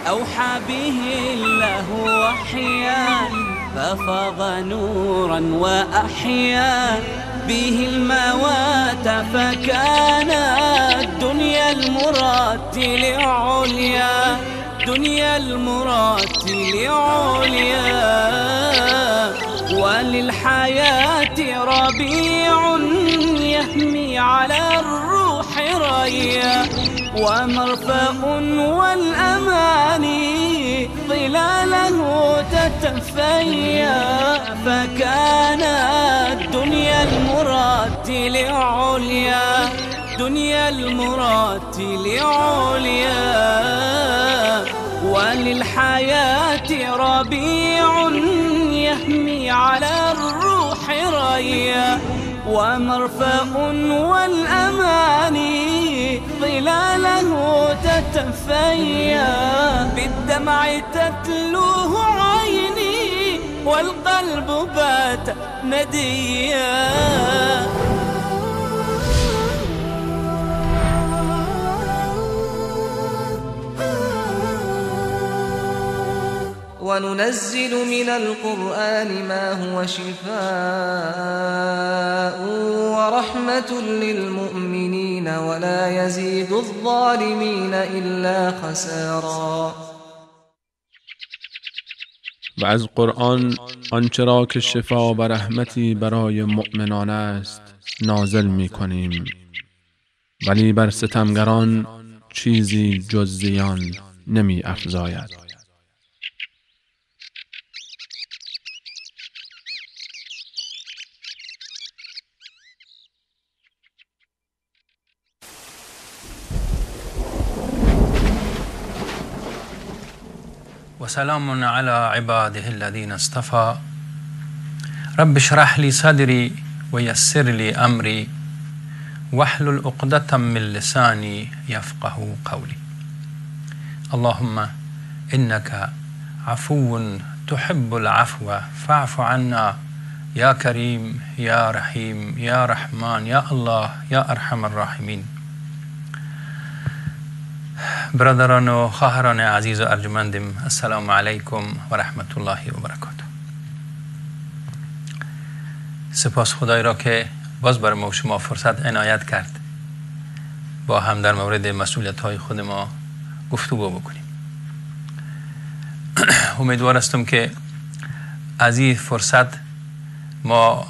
أوحى به الله وحيا ففاض نورا وأحيا به الموات، فكان الدنيا المرتل عليا، دنيا المرتل عليا. وللحياة ربيع يهمي على الروح ريا، ومرفأ والأماني ظلاله تتفيا، فكان الدنيا المرتل عليا، دنيا المرتل عليا. وللحياة ربيع يهمي على الروح ريا، ومرفأ والأماني ظلاله تتفيا، بالدمع تتلوه عيني والقلب بات نديا. وننزل من القرآن ما هو شفاء ورحمة للمؤمنين ولا يزيد الظالمين إلا خسارا. و از قرآن آنچه را که شفا و رحمتی برای مؤمنان است نازل می کنیم، ولی بر ستمگران چیزی جز زیان نمی افزاید. وسلام على عباده الذين اصطفى. رب اشرح لي صدري ويسر لي أمري واحلل عقدة من لساني يفقه قولي. اللهم إنك عفو تحب العفو فاعف عنا يا كريم يا رحيم يا رحمن يا الله يا أرحم الراحمين. برادران و خواهران عزیز و ارجمندم، السلام علیکم و رحمت الله و برکاته. سپاس خدای را که باز بر ما و شما فرصت عنایت کرد با هم در مورد مسئولیت های خود ما گفتگو بکنیم. امیدوار هستم که از این فرصت ما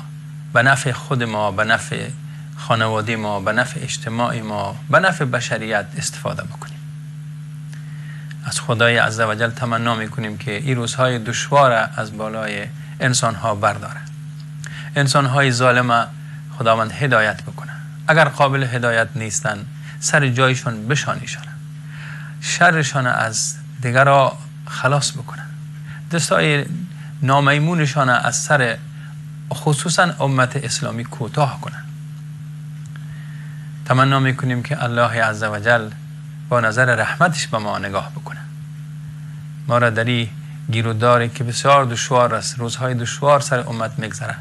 به نفع خود ما، به نفع خانواده ما، به نفع اجتماع ما، به نفع بشریت استفاده بکنیم. از خدای عزوجل تمنا میکنیم که این روزهای دشوار از بالای انسانها برداره، انسانهای ظالم خداوند هدایت بکنه. اگر قابل هدایت نیستن سر جایشان بشانیشان، شرشان از دیگرها خلاص بکنه، دستای نامیمونشان از سر خصوصا امت اسلامی کوتاه کنه. تمنا میکنیم که الله عزوجل با نظر رحمتش به ما نگاه بکنه، ما را در این گیروداری که بسیار دشوار است، روزهای دشوار سر امت میگذره،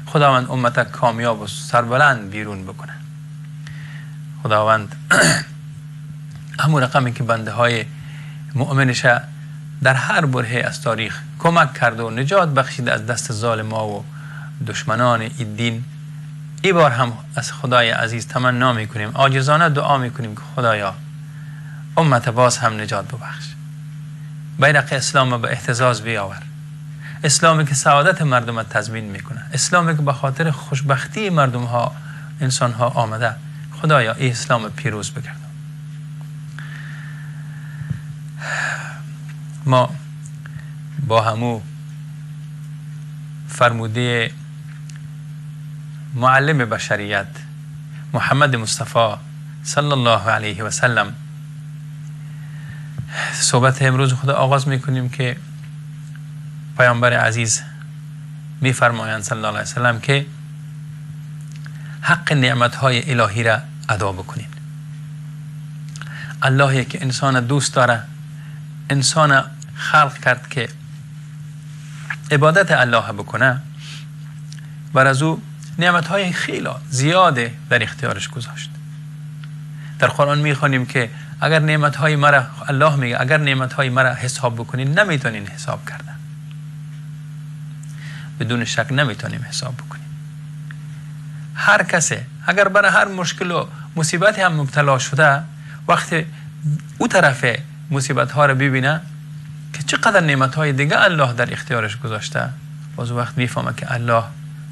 خداوند امت کامیاب و سربلند بیرون بکنه. خداوند همون رقمی که بنده های مؤمنش در هر برهه از تاریخ کمک کرد و نجات بخشید از دست ظالما و دشمنان این دین، ای بار هم از خدای عزیز تمنا میکنیم، عاجزانه دعا میکنیم که خدایا امت باز هم نجات ببخش، بیرق اسلام به اهتزاز بیاور، اسلامی که سعادت مردم تضمین میکنه، اسلامی که به خاطر خوشبختی مردم ها انسان ها آمده، خدایا ای اسلام پیروز بگردان. ما با همو فرموده معلم بشریت محمد مصطفی صلی الله علیه و سلم صحبت امروز خود آغاز میکنیم که پیامبر عزیز میفرمایند صلی الله علیه و سلم که حق نعمتهای الهی را ادا بکنین. اللهی که انسان دوست داره، انسان خلق کرد که عبادت الله بکنه، بر از او نعمتهای خیلی زیاده در اختیارش گذاشت. در قرآن میخوانیم که اگر نعمت های مرا، الله میگه اگر نعمت های مرا حساب بکنین نمیتونین حساب کردن. بدون شک نمیتونیم حساب بکنیم. هر کسی اگر برای هر مشکل و مصیبت هم مبتلا شده، وقتی او طرف مصیبت ها رو ببینه که چقدر نعمت های دیگه الله در اختیارش گذاشته، باز وقت میفهمه که الله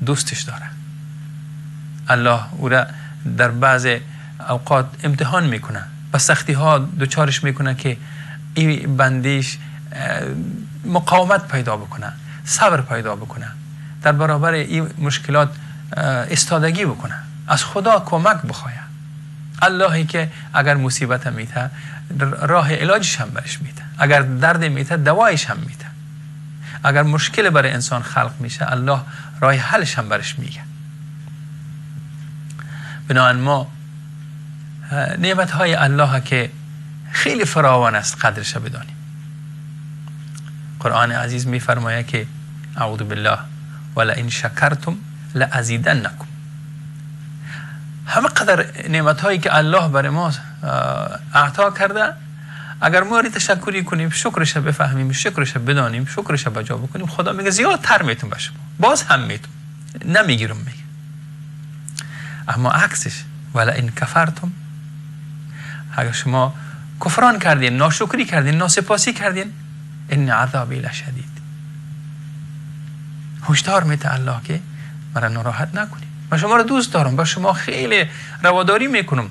دوستش داره. الله او را در بعض اوقات امتحان میکنه، با سختی ها دوچارش میکنه که این بندیش مقاومت پیدا بکنه، صبر پیدا بکنه، در برابر این مشکلات استادگی بکنه، از خدا کمک بخواه. اللهی که اگر مصیبت میته راه علاجش هم برش میته، اگر درد میته دوایش هم میته، اگر مشکل برای انسان خلق میشه الله راه حلش هم برش میگه. بنابراین ما نعمت های الله که خیلی فراوان است قدرش بدانیم. قرآن عزیز میفرماید که اعوذ بالله ولئن شکرتم لازیدنکم. همه قدر نعمت هایی که الله برای ما اعطا کرده، اگر ما تشکری کنیم، شکرش بفهمیم، شکرش بدانیم، شکرش بجا بکنیم، خدا میگه زیادتر میتون به شما، باز هم میتون، نمیگیرم میگه. اما عکسش ولئن کفرتم، اگر شما کفران کردین، ناشکری کردین، ناسپاسی کردین، ان عذابی لشدید. هشدار میده الله که مرا ناراحت نکنید، من شما رو دوست دارم، با شما خیلی رواداری میکنم.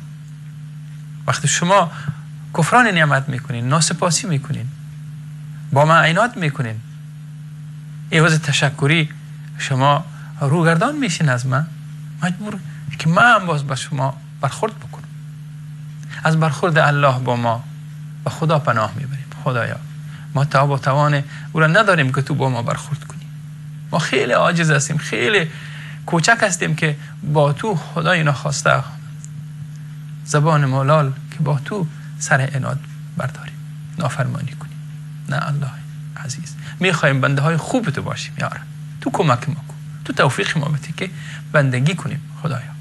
وقتی شما کفران نعمت میکنین، ناسپاسی میکنین، با من عناد میکنین، عوض تشکری شما روگردان میشین از من، مجبور که من هم باز با شما برخورد بکنم. از برخورد الله با ما به خدا پناه میبریم. خدایا ما تا با توان او را نداریم که تو با ما برخورد کنی. ما خیلی عاجز هستیم، خیلی کوچک هستیم که با تو خدای ناخواسته زبان ما لال که با تو سر عناد برداریم، نافرمانی کنیم. نه الله عزیز، میخوایم بنده های خوب تو باشیم یا رب. تو کمک ما کن، تو توفیق ما بده که بندگی کنیم خدایا،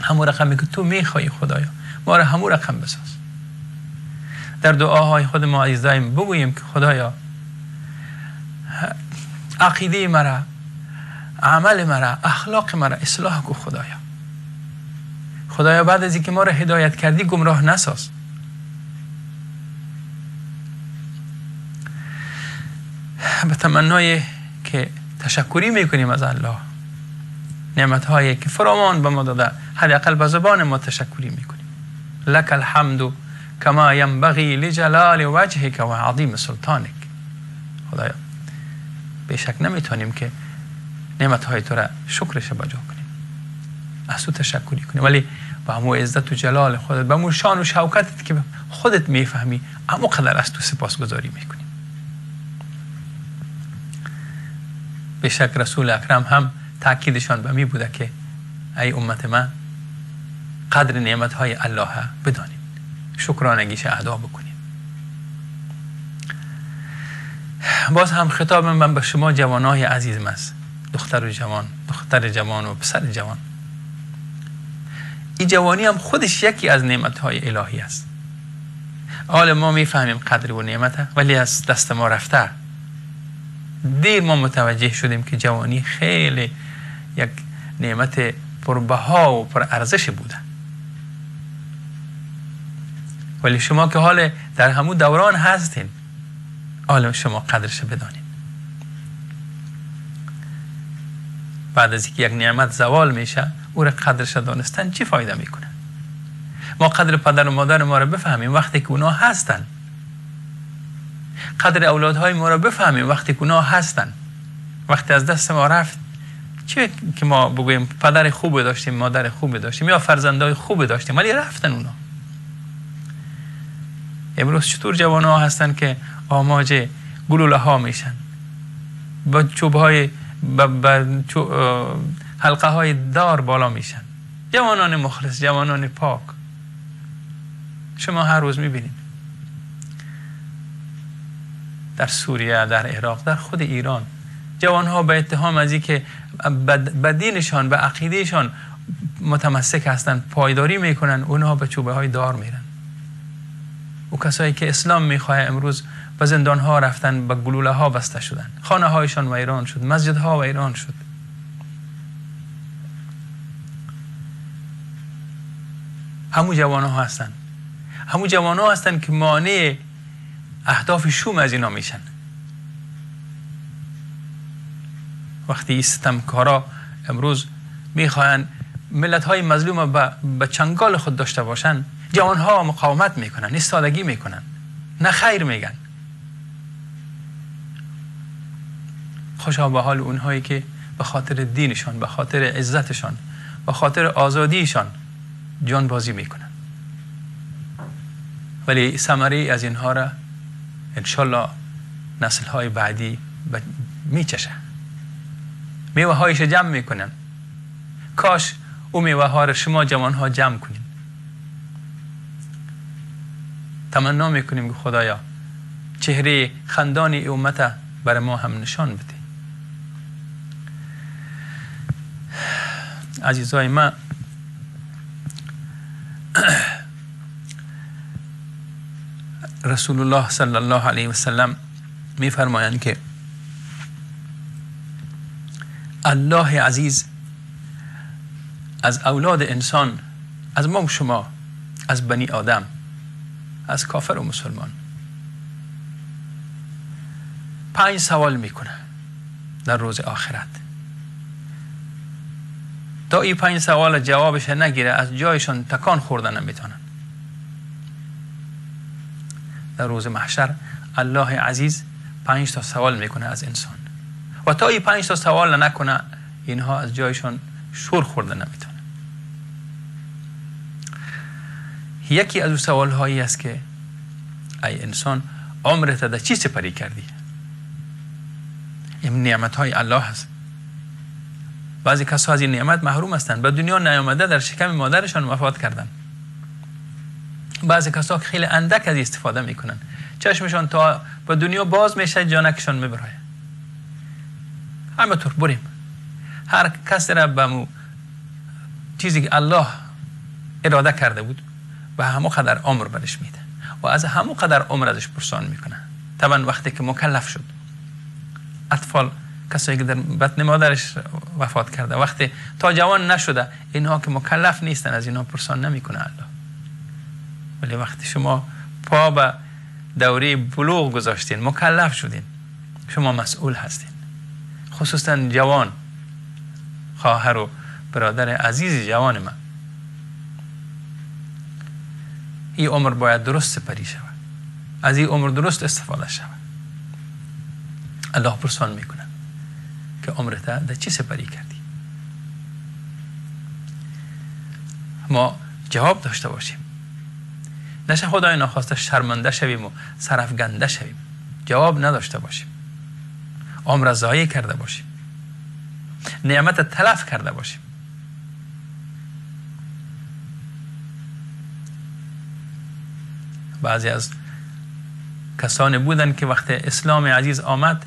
همون رقمی که تو میخوای خدایا ما را همون رقم بساز. در دعاهای خود ما عزیز دایم بگوییم که خدایا عقیده مرا، عمل مرا، اخلاق مرا اصلاح کو خدایا. خدایا بعد از اینکه ما را هدایت کردی گمراه نساز. به تمنای که تشکری میکنیم از الله، نعمتهایی که فراوان به ما داده، حداقل به زبان ما تشکری میکنیم. لک الحمد کما ینبغی لجلال وجهک و عظیم سلطانک. خدایا بیشک نمیتونیم که نعمتهای تو را شکرش بجا کنیم، از تو تشکری کنیم، ولی با همو عزت و جلال خودت، با همو شان و شوکتت که خودت میفهمی، همو قدر از تو سپاسگزاری میکنیم. بیشک رسول اکرم هم تاکیدشان به می بوده که ای امت من قدر نعمتهای الله بدانیم، شکرانگیش ادا بکنیم. باز هم خطاب من به شما جوانای عزیزم است، دختر جوان، دختر جوان و پسر جوان. این جوانی هم خودش یکی از نعمتهای الهی است. حال ما میفهمیم قدر و نعمت، ولی از دست ما رفته. دیر ما متوجه شدیم که جوانی خیلی یک نعمت پربها و پر ارزش بوده. ولی شما که حال در همون دوران هستین، حال شما قدرش بدانین. بعد از اینکه یک نعمت زوال میشه، او را قدرش دانستن چی فایده میکنه؟ ما قدر پدر و مادر ما را بفهمیم وقتی که اونا هستن، قدر اولادهای ما را بفهمیم وقتی که اونا هستن. وقتی از دست ما رفت، چه که ما بگوییم پدر خوب داشتیم، مادر خوب داشتیم، یا فرزندای خوب داشتیم، ولی رفتن اونا. امروز چطور جوان‌ها هستن که آماج گلوله ها میشن، با چوب های با حلقه های دار بالا میشن. جوانان مخلص، جوانان پاک، شما هر روز میبینید در سوریه، در عراق، در خود ایران، جوانها به اتهام از اینکه به دینشان، به عقیدهشان متمسک هستند، پایداری میکنن، اونها به چوبه های دار میرن. و کسایی که اسلام میخواه امروز به زندان ها رفتن، به گلوله ها بسته شدن، خانه هایشان ویران شد، مسجد ها ویران شد. همو جوان ها هستن، همو جوان ها هستن که مانع اهداف شوم از اینا میشن. وقتی ستمکارا امروز میخواهند ملت های مظلوم به چنگال خود داشته باشن، جوان ها مقاومت میکنن، ایستادگی میکنن، نه خیر میگن. خوشا به حال اونهایی که به خاطر دینشان، به خاطر عزتشان، به خاطر آزادیشان جان بازی میکنن. ولی ثمره از اینها را انشالله نسل های بعدی میچشه، میوه هایش جمع میکنن. کاش او میوه ها را شما جوان ها جمع کنین. تمنا میکنیم که خدایا چهره خندان امت برای ما هم نشان بده. عزیزای ما، رسول الله صلی الله علیه وسلم میفرمایند که الله عزیز از اولاد انسان، از ما و شما، از بنی آدم، از کافر و مسلمان 5 سوال میکنه در روز آخرت. تا این 5 سوال جوابش نگیره از جایشان تکان خوردن نمیتونن. در روز محشر الله عزیز 5 تا سوال میکنه از انسان و تا این 5 تا سوال نکنه اینها از جایشان شور خورده نمیتونن. یکی از اون سوال هایی است که ای انسان عمرت در چی سپری کردی؟ این نعمت های الله هست. بعضی کسا از این نعمت محروم هستند، به دنیا نیامده در شکم مادرشان وفات کردن. بعضی کسا خیلی اندک از استفاده میکنن، چشمشان تا به دنیا باز میشه جانکشان میبرایه. همینطور بریم هر کس را به مو چیزی که الله اراده کرده بود به همو قدر عمر برش میده و از همو قدر عمر ازش پرسان میکنه. طبعا وقتی که مکلف شد، اطفال کسایی که در بطن مادرش وفات کرده وقتی تا جوان نشده، اینها که مکلف نیستن از اینها پرسان نمیکنه الله. ولی وقتی شما پا به دوره بلوغ گذاشتین، مکلف شدین، شما مسئول هستین. خصوصا جوان، خواهر و برادر عزیز جوان من، این عمر باید درست سپری شود، از این عمر درست استفاده شود. الله پرسان میکنه که عمرت در چی سپری کردی؟ ما جواب داشته باشیم، نشه خدای ناخواسته شرمنده شویم و سرفگنده شویم، جواب نداشته باشیم، عمر ضایع کرده باشیم، نعمت تلف کرده باشیم. بعضی از کسانی بودن که وقت اسلام عزیز آمد،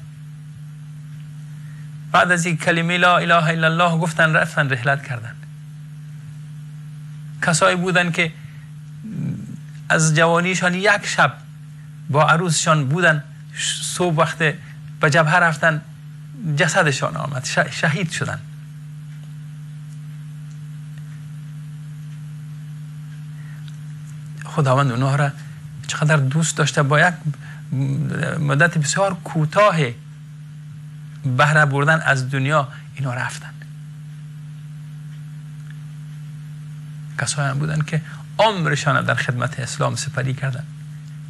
بعد از این کلمه لا اله الا الله گفتن، رفتن رحلت کردن. کسایی بودن که از جوانیشان یک شب با عروسشان بودن، صبح وقت به جبهه رفتن، جسدشان آمد، شهید شدن. خداوند اونها را چقدر دوست داشته، با یک مدت بسیار کوتاه بهره بردن از دنیا اینا رفتن. کسایی هم بودن که عمرشان در خدمت اسلام سپری کردن،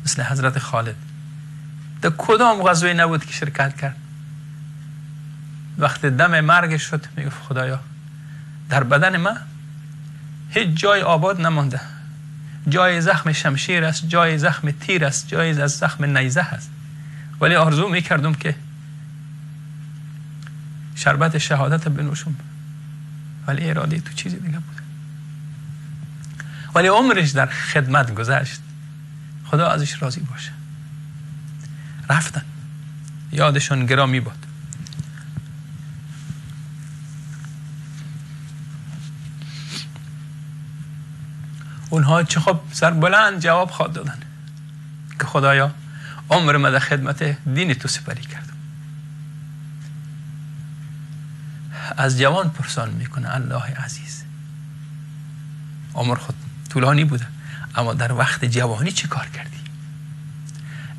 مثل حضرت خالد. در کدام غزوه نبود که شرکت کرد. وقت دم مرگ شد میگفت خدایا در بدن من هیچ جای آباد نمانده، جای زخم شمشیر است، جای زخم تیر است، جای از زخم نیزه است، ولی آرزو میکردم که شربت شهادت بنوشم، ولی اراده تو چیزی دیگه بود. ولی عمرش در خدمت گذشت، خدا ازش راضی باشه. رفتن، یادشون گرامی باد. اونها چه خوب سر بلند جواب خواد دادن. که خدایا عمر ما در خدمت دین تو سپری کردم. از جوان پرسان میکنه الله عزیز، عمر خود طولانی بوده اما در وقت جوانی چی کار کردی؟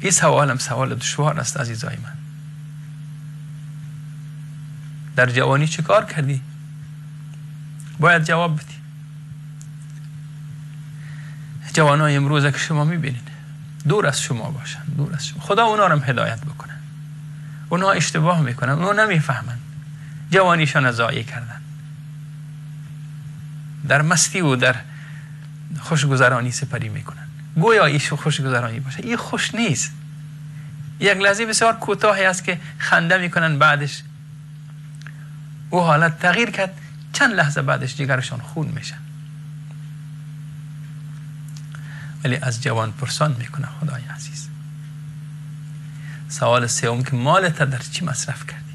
این سوالم سوال دشوار است عزیزای من. در جوانی چی کار کردی؟ باید جواب بدی. جوانای امروز که شما میبینید دور از شما باشن، دور از شما، خدا اونا رو هم هدایت بکنه. اونا اشتباه میکنن، اونا نمیفهمن، جوانیشان ضایع کردن، در مستی و در خوشگذرانی سپری میکنن. گویا ایش خوشگذرانی باشه، این خوش نیست. یک لحظه بسیار کوتاهی است که خنده میکنن، بعدش او حالت تغییر کرد، چند لحظه بعدش جگرشان خون میشن. ولی از جوان پرسان میکنه خدای عزیز. سوال سوم که مالت در چی مصرف کردی؟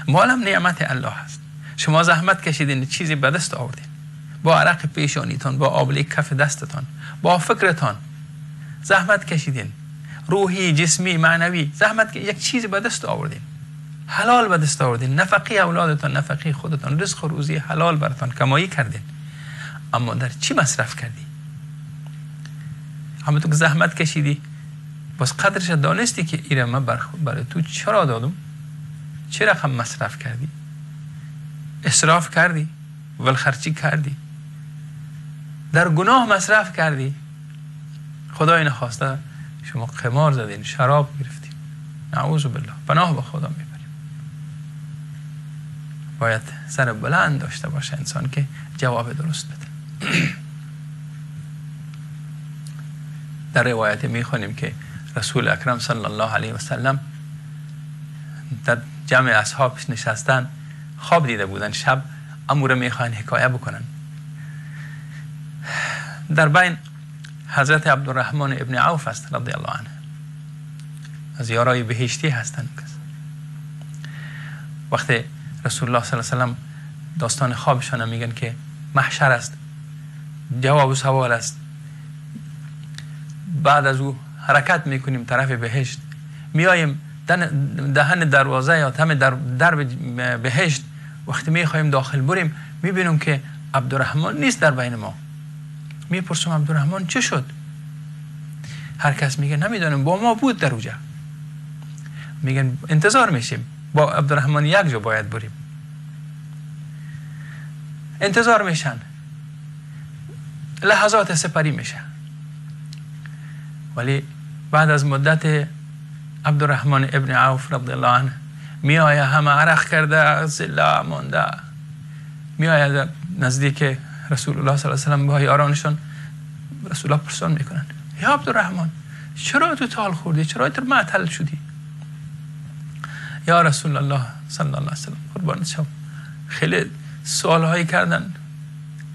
مالم نعمت الله است. شما زحمت کشیدین، چیزی به دست آوردین، با عرق پیشانیتان، با آبله کف دستتان، با فکرتان زحمت کشیدین، روحی، جسمی، معنوی زحمت، یک چیزی به دست آوردین، حلال به دست آوردین، نفقه اولادتان، نفقه خودتان، رزق و روزی حلال براتان کمایی کردین، اما در چی مصرف کردی؟ همه تو که زحمت کشیدی باز قدرش دانستی که ایره من برای تو چرا دادم، چه رقم مصرف کردی؟ اسراف کردی، ولخرچی کردی، در گناه مصرف کردی. خدای نخواسته شما قمار زدین، شراب گرفتین، نعوذ بالله، پناه به خدا میبریم. باید سر بلند داشته باشه انسان که جواب درست بده. در روایت میخوانیم که رسول اکرم صلی الله علیه و سلم در جمع اصحابش نشستن، خواب دیده بودن شب، امور میخواین حکایه بکنن. در بین حضرت عبدالرحمن ابن عوف است رضی الله عنه، از یارای بهشتی هستند. وقتی رسول الله صلی الله علیه و سلم داستان خوابشان میگن که محشر است، جواب و سوال است، بعد از او حرکت میکنیم طرف بهشت، میاییم دهن دروازه یا تم درب بهشت، وقتی میخوایم داخل بریم میبینیم که عبدالرحمن نیست در بین ما. میپرسم عبدالرحمن چه شد؟ هر کس میگه نمیدونم، با ما بود در اوجه. میگن انتظار میشیم، با عبدالرحمن یک جا باید بریم. انتظار میشن، لحظات سپری میشه، ولی بعد از مدت عبدالرحمن ابن عوف رضی الله عنه میآید، همه عرق کرده، زله مانده، میآید نزدیک رسول الله صلی الله علیه و سلم با یارانشان. رسول الله پرسان میکنن یا عبدالرحمن چرا تو تال خوردی؟ چرا تو معطل شدی؟ یا رسول الله صلی الله علیه و سلم قربان شم، خیلی سوالهایی کردن،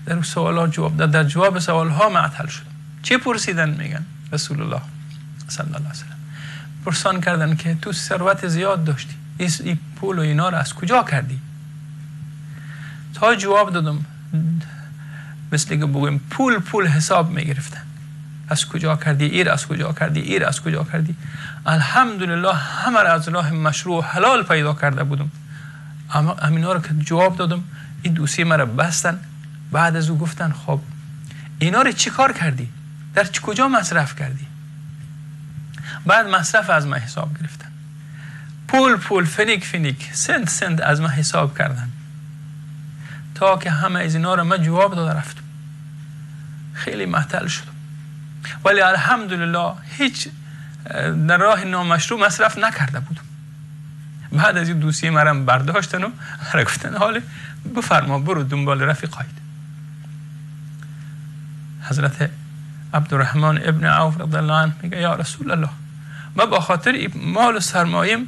در سوالها جواب داد، در جواب سوالها معطل شد. چه پرسیدن؟ میگن رسول الله صلی الله علیه و سلم پرسان کردن که تو ثروت زیاد داشتی، این پول و اینا رو از کجا کردی؟ تا جواب دادم مثل که بگویم پول پول حساب میگرفتن، از کجا کردی؟ ایر از کجا کردی؟ ایر از کجا کردی؟ الحمدلله همه را از راه مشروع حلال پیدا کرده بودم. اما همینا رو که جواب دادم این دوسیه مرا بستن. بعد از او گفتن خب اینا رو چی کار کردی؟ در کجا مصرف کردی؟ بعد مصرف از من حساب گرفتن، پول پول، فنیک فنیک، سنت سنت از من حساب کردن، تا که همه از اینا رو من جواب داده رفتم. خیلی معطل شدم، ولی الحمدلله هیچ در راه نامشروع مصرف نکرده بودم. بعد از این دوسیه مرم برداشتن و مرا گفتن حال بفرما برو دنبال رفیقایت. حضرت عبدالرحمن ابن عوف رضی الله عنه میگه یا رسول الله من با خاطر مال و سرمایم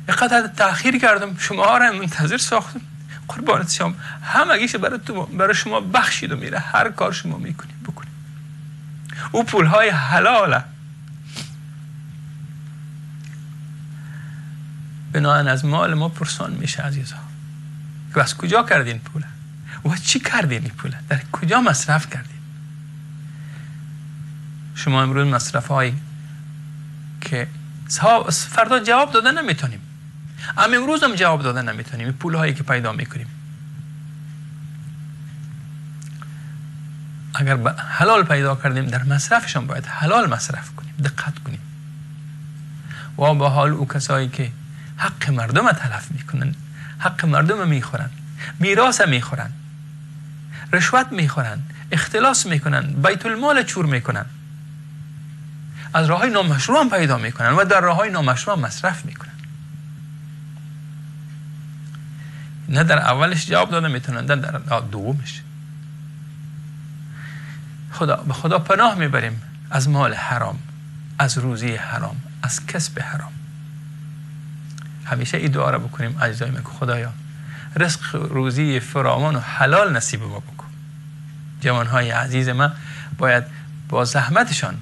اینقدر تأخیر کردم، شما را منتظر ساختم، قربانت شم، همگیش برای شما بخشید و میره، هر کار شما میکنید بکنید، او پولهای حلاله. بنابراین از مال ما پرسان میشه عزیزا که از کجا کردین پوله و چی کردین این پوله، در کجا مصرف کردین. شما امروز مصرف های که فردا جواب داده نمیتونیم، اما امروز هم جواب داده نمیتونیم. پول هایی که پیدا میکنیم اگر حلال پیدا کردیم در مصرفشان باید حلال مصرف کنیم، دقت کنیم. و با حال او کسایی که حق مردم تلف میکنن، حق مردم میخورن، میراث میخورن، رشوت میخورن، اختلاس میکنن، بیت المال چور میکنن، از راه های نامشروع هم پیدا میکنن و در راه های نامشروع هم مصرف میکنن. نه در اولش جواب داده میتونن، نه در دومش. خدا به خدا پناه میبریم از مال حرام، از روزی حرام، از کسب حرام. همیشه این دعا را بکنیم عزیزای من که خدایا رزق روزی فراوان و حلال نصیب ما بکن. جوانهای عزیز من باید با زحمتشان،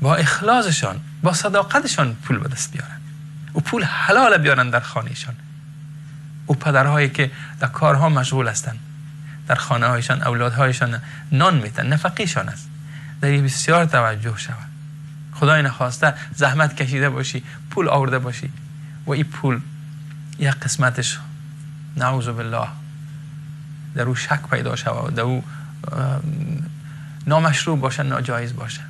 با اخلاصشان، با صداقتشان پول به دست بیارن و پول حلال بیارن در خانهشان. و پدرهایی که در کارها مشغول هستند، در خانه هایشان اولادهایشان نان میتن، نفقیشان است، در این بسیار توجه شود. خدای نخواسته زحمت کشیده باشی، پول آورده باشی و این پول یک قسمتش نعوذ بالله در او شک پیدا شود، در او نامشروع باشه، ناجایز باشه،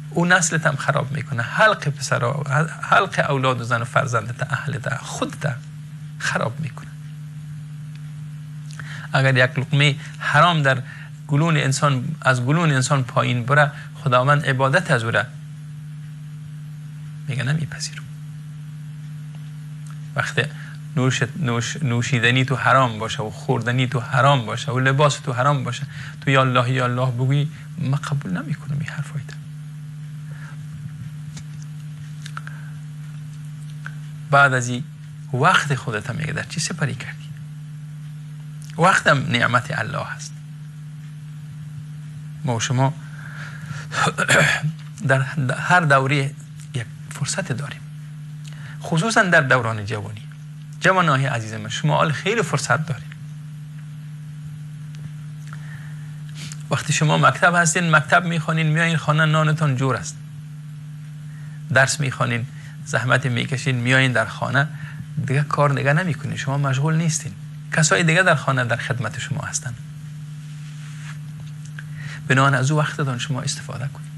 او نسلت هم خراب میکنه، حلق پسرها، حلق اولاد و زن و فرزندت، اهلت، خودت خراب میکنه. اگر یک لقمه حرام در گلون انسان، از گلون انسان پایین بره، خداوند عبادت از او را میگه نمیپذیرم. وقتی نوشیدنی تو حرام باشه و خوردنی تو حرام باشه و لباس تو حرام باشه، تو یا الله یا الله بگویی، من قبول نمیکنم این حرفایت. بعد از این وقت خودت هم میگه در چی سپری کردی؟ وقتم نعمت الله هست. ما و شما در هر دوره یک فرصت داریم، خصوصا در دوران جوانی. جوانای عزیز من، شما حال خیلی فرصت داریم. وقتی شما مکتب هستین، مکتب میخوانین، میایین خانه، نانتان جور است، درس میخوانین، زحمت میکشین، میایین در خانه، دیگه کار دیگه نمیکنین، شما مشغول نیستین، کسای دیگه در خانه در خدمت شما هستن. بنابراین از او وقتتان شما استفاده کنید،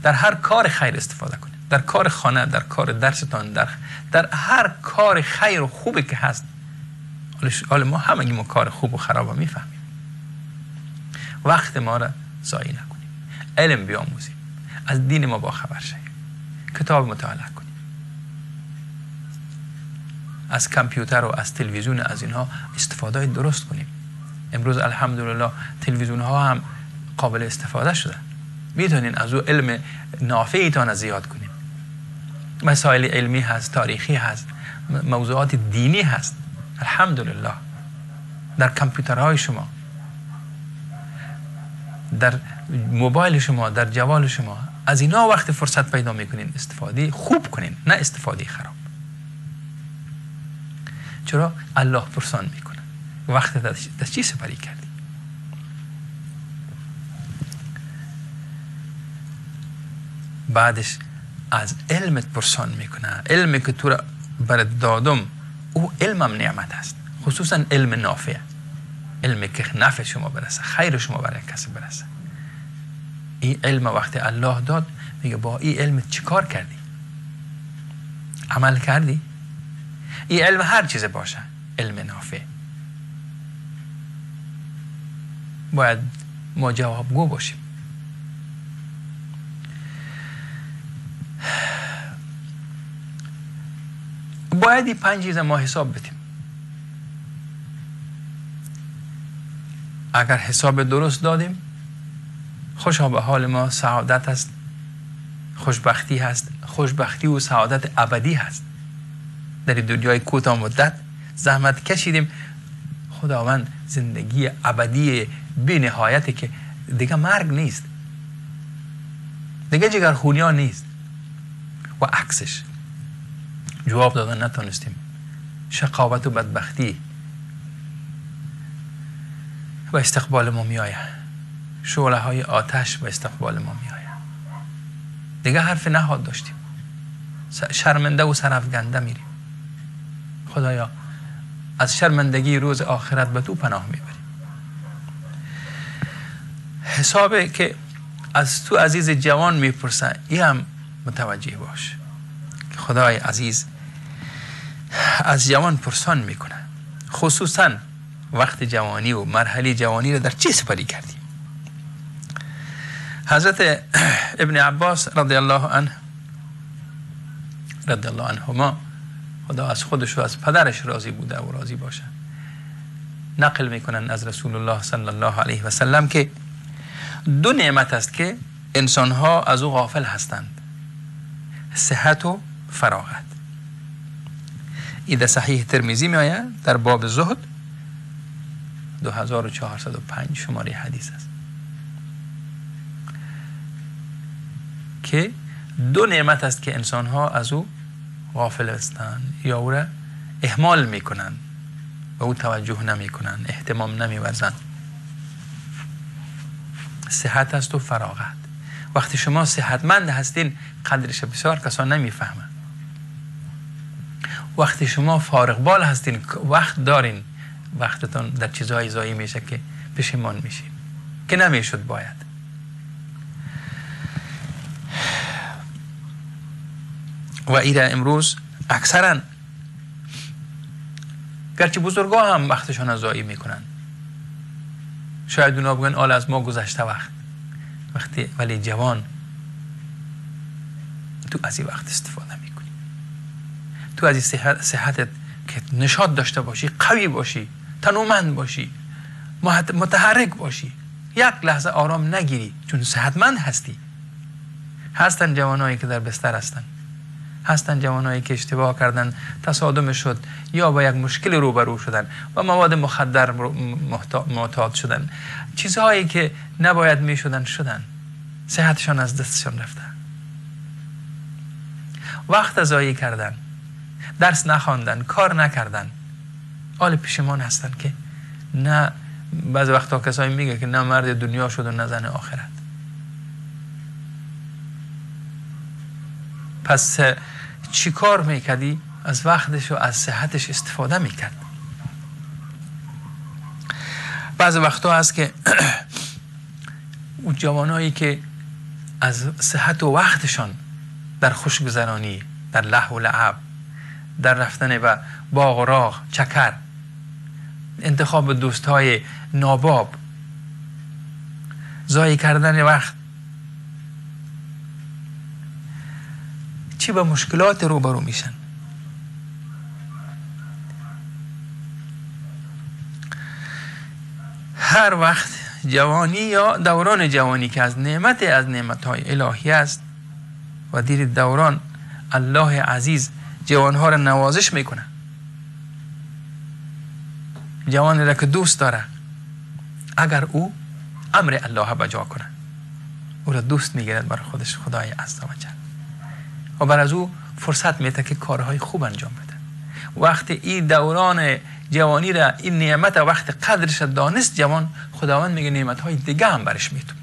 در هر کار خیر استفاده کنید، در کار خانه، در کار درستان، در هر کار خیر و خوبی که هست. حالا ما همگی ما کار خوب و خراب میفهمیم. وقت ما را ضایع نکنیم، علم بیاموزیم، از دین ما باخبر شویم، کتاب مطالعه کنیم، از کامپیوتر و از تلویزیون، از اینها استفاده درست کنیم. امروز الحمدلله تلویزیون ها هم قابل استفاده شده، میتونین از او علم نافعیتان زیاد کنیم. مسائل علمی هست، تاریخی هست، موضوعات دینی هست. الحمدلله در کامپیوترهای شما، در موبایل شما، در جوال شما، از اینا وقت فرصت پیدا میکنین استفاده خوب کنین، نه استفاده خراب. چرا؟ الله پرسان میکنه وقت در چی سپری کردی. بعدش از علمت پرسان میکنه، علمی که تو را برات دادم، او علمم نعمت است، خصوصا علم نافع، علمی که نفع شما برسه، خیر شما برای کسی برسه. این علم وقتی الله داد، میگه با این علم چیکار کردی؟ عمل کردی؟ این علم هر چیز باشه، علم نافع، باید ما جوابگو باشیم. باید این 5 چیز ما حساب بدیم. اگر حساب درست دادیم، خوشا به حال ما، سعادت است، خوشبختی هست، خوشبختی و سعادت ابدی هست. در دنیای کوتاه مدت زحمت کشیدیم، خداوند زندگی ابدی بی نهایتی که دیگه مرگ نیست، دیگه جگرخونی ها نیست. و عکسش جواب دادن نتونستیم، شقاوت و بدبختی و استقبال ما می آید، شعله های آتش به استقبال ما می آید. دیگه حرف نهاد داشتیم، شرمنده و سرافگنده میریم. خدایا از شرمندگی روز آخرت به تو پناه میبریم. حسابه که از تو عزیز جوان میپرسن، ای هم متوجه باش که خدای عزیز از جوان پرسان میکنه، خصوصا وقت جوانی و مرحله جوانی رو در چه سپری کردی. حضرت ابن عباس رضی الله عنه، رضی الله عنهما، خدا از خودش و از پدرش راضی بوده و راضی باشه، نقل میکنن از رسول الله صلی الله علیه و سلم که دو نعمت است که انسانها از او غافل هستند، صحت و فراغت. این در صحیح ترمذی می آید در باب زهد 2405 شماره حدیث است که دو نعمت است که انسانها از او غافل هستند یا او را اهمال میکنند و او توجه نمیکنند، اهتمام نمیورزند. صحت است و فراغت. وقتی شما صحتمند هستین قدرش بسیار کسان نمیفهمند. وقتی شما فارغ بال هستین، وقت دارین، وقتتان در چیزهای ضایع میشه که پشیمان میشین که نمیشد باید. و ایره امروز اکثرا گرچه بزرگا هم وقتشان ضایع میکنن، شاید اونا بگن آل از ما گذشته وقت، وقتی ولی جوان تو از این وقت استفاده میکنی، تو از این صحتت که نشاط داشته باشی، قوی باشی، تنومند باشی، متحرک باشی، یک لحظه آرام نگیری چون صحتمند هستی. هستن جوانایی که در بستر هستن، هستن جوانایی که اشتباه کردن، تصادم شد یا با یک مشکل روبرو شدن و مواد مخدر معتاد شدن، چیزهایی که نباید می شدن شدن، صحتشان از دستشان رفته، وقت ضایع کردن، درس نخواندن، کار نکردن، حال پشیمان هستن که نه. بعض وقتا کسایی میگه که نه مرد دنیا شد و نه زن آخرت. پس چی کار میکردی؟ از وقتش و از صحتش استفاده میکرد. بعض وقتا هست که اون جوانایی که از صحت و وقتشان در خوشگذرانی، در لهو و لعب، در رفتن به باغ و راغ، چکر، انتخاب دوستهای ناباب، ضایع کردن وقت، چی با مشکلات روبرو میشن. هر وقت جوانی یا دوران جوانی که از نعمت از نعمتهای الهی است و دیر دوران الله عزیز جوانها را نوازش میکنه، جوانی را که دوست داره اگر او امر الله بجا کنه، او را دوست میگیرد برای خودش خدای عزوجل و بر از او فرصت میده که کارهای خوب انجام بده. وقتی این دوران جوانی را، این نعمت وقت قدرش دانست جوان، خداوند میگه نعمتهای دیگه هم برش میتونه،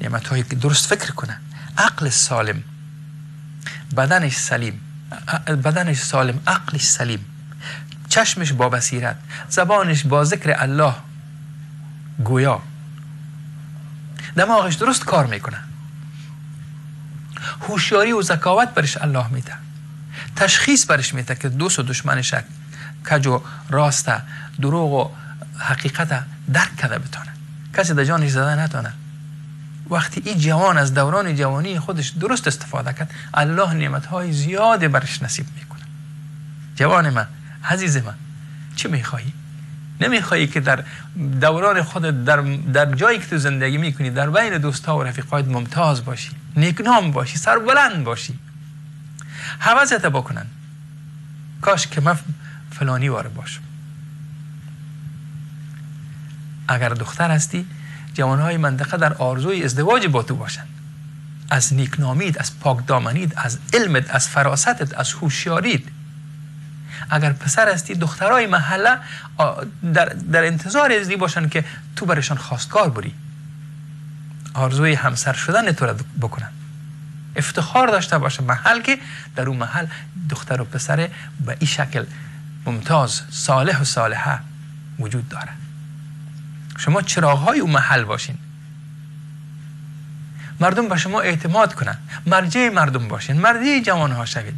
نعمتهایی که درست فکر کنه، عقل سالم، بدنش سلیم، بدنش سالم، عقلش سلیم، چشمش با بصیرت، زبانش با ذکر الله گویا، دماغش درست کار میکنه، هوشیاری و ذکاوت برش الله میده، تشخیص برش میده که دوست و دشمنش کج و راسته، دروغ و حقیقت درک کرده بتانه، کسی در جانش زده نتانه. وقتی این جوان از دوران جوانی خودش درست استفاده کرد، الله نعمتهای زیاد برش نصیب میکنه. جوان من، عزیز من، چی میخوایی؟ نمیخوایی که در دوران خود، در جایی که تو زندگی میکنی، در بین دوستها و رفیقایت ممتاز باشی، نیکنام باشی، سربلند باشی، هوست بکنن کاش که من فلانی واره باشم. اگر دختر هستی، جوانهای منطقه در آرزوی ازدواج با تو باشن، از نیکنامیت، از پاکدامنیت، از علمت، از فراستت، از هوشیاریت. اگر پسر هستی، دخترای محله در انتظار ازدی باشن که تو برشان خواستگار بری. آرزوی همسر شدن تو را بکنن. افتخار داشته باشه محل که در اون محل دختر و پسر به این شکل ممتاز، صالح و صالحه وجود داره. شما چراغ‌های اون محل باشین، مردم به شما اعتماد کنن، مرجع مردم باشین، مرجع جوانها شوید.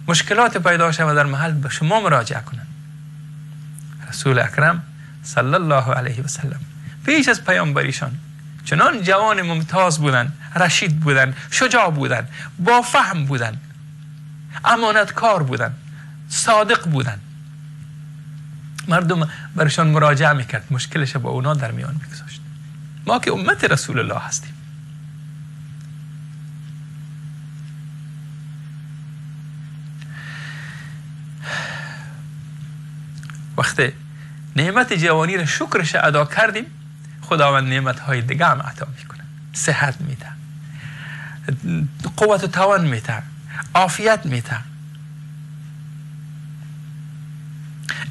مشکلات پیدا شود در محل به شما مراجعه کنن. رسول اکرم صلی الله علیه و سلم پیش از پیامبریشان چنان جوان ممتاز بودن، رشید بودن، شجاع بودن، با فهم بودن، امانتکار بودن، صادق بودن. مردم برشان مراجعه میکرد، مشکلش با اونا در میان میگذاشت. ما که امت رسول الله هستیم. وقتی نعمت جوانی را شکرش ادا کردیم، خداوند نعمت های دیگه هم عطا میکنه. صحت میده، قوت و توان میده، عافیت میده،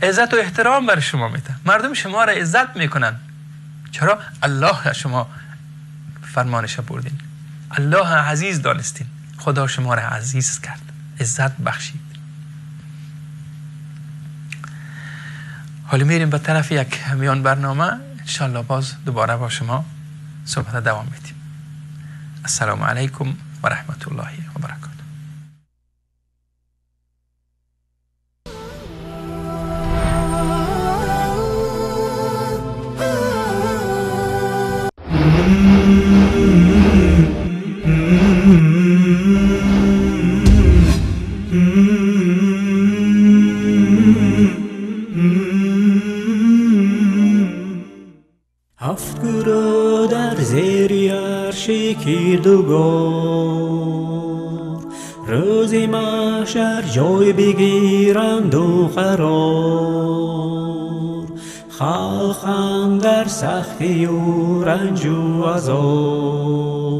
عزت و احترام بر شما میده. مردم شما را عزت میکنن. چرا؟ الله شما فرمانش بردین، الله عزیز دانستین، خدا شما را عزیز کرد، عزت بخشید. حالا میریم به طرف یک میان برنامه، انشالله باز دوباره با شما صحبت دوام میدیم. السلام علیکم و رحمت الله و برکاته. هفت گروه در زیر عرش کردگار، روز محشر جای بگیرند و قرار. خلق اندر سختی و رنج و عذاب،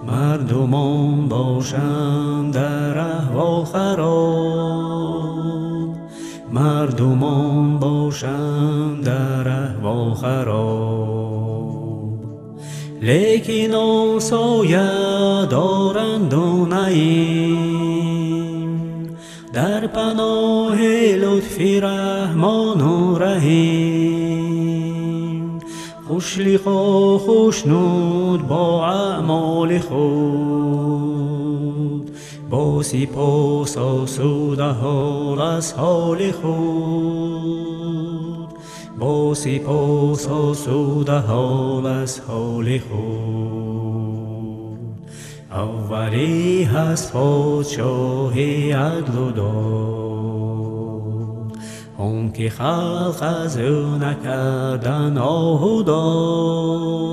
مردمان باشند در احوال خراب، مردمان باشند در احوال خراب. لیکن آن سایه دارند و نعیم، در پناه لطف رحمان و رحیم. خوش لقا خوشنود با اعمال خود، با سپاس آسوده حال از حال خود، با سپاس آسوده حال از حال خود. اولی هست پادشاه عدل و داد، آن که خلق از او نکردن آه و داد.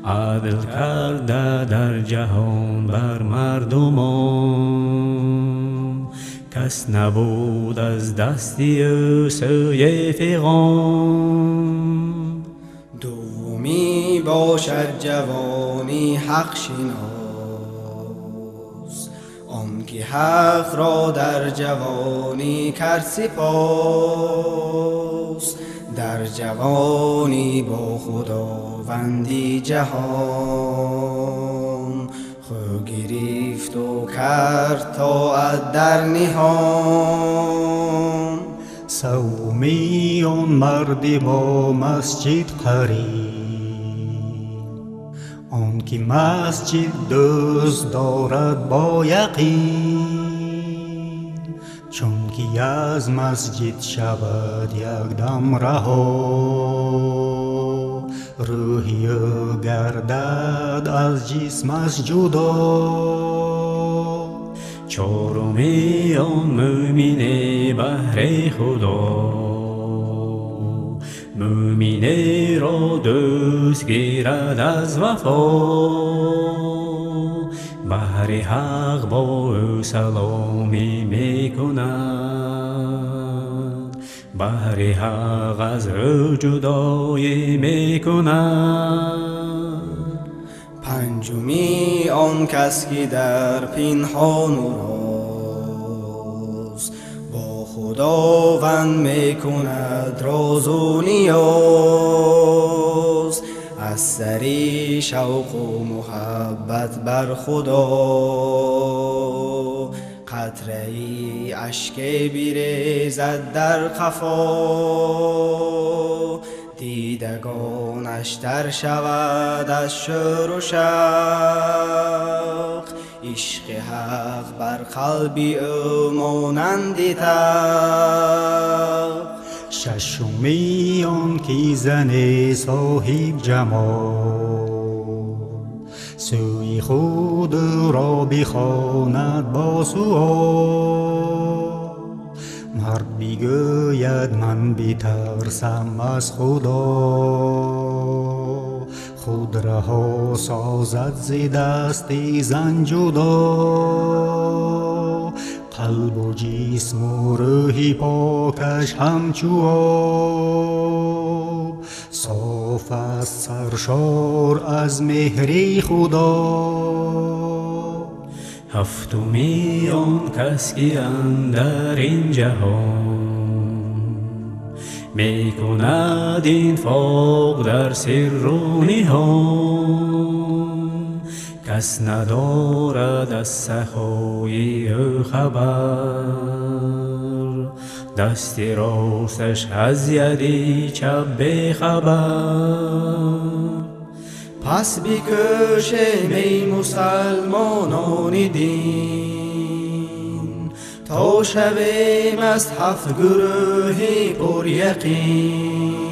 عدل کرده در جهان بر مردمان، کس نبود از دست او سوی فغان. دومی باشد جوانی حق شناس، آن که حق را در جوانی کرد سپاس. در جوانی با خداوندی جهان، خو گرفت و کرد طاعت در نهان. سومی آن مرد با مسجد قریب، آن که مسجد دوست دارد با یقین. چون که از مسجد شود یک دم رها، روحی او گردد از جسمش جدا. چهارمی آن مؤمن بهر خدا، مؤمن را دوست گیرد از وفا. بهر حق با او سلامی میکند، بهر حق از او جدایی میکند. پنجمی آن کس که در پنهان و راز، با خداوند میکند راز و نیاز. از سری شوق و محبت بر خدا. قطره ای اشک بریزد در قفا، دیدگانش تر شود از شور و شوق. عشق حق بر قلب او مانند طلق. ششمی آن که زن صاحب جمال سوی خود را بخواند با سؤال. مرد بگوید من بترسم از خدا، خود رها سازد ز دست زن جدا. قلب و جسم و روح پاکش همچو آب، صاف است سرشار از مهر خدا. هفتمی آن کس که اندر این جهان می کند انفاق در سر و نهان. کس ندارد از سخای او خبر، دست راستش از ید چپ بی‌خبر. پس بکوشیم ای مسلمانان دین، تا شویم از هفت گروه پر یقین.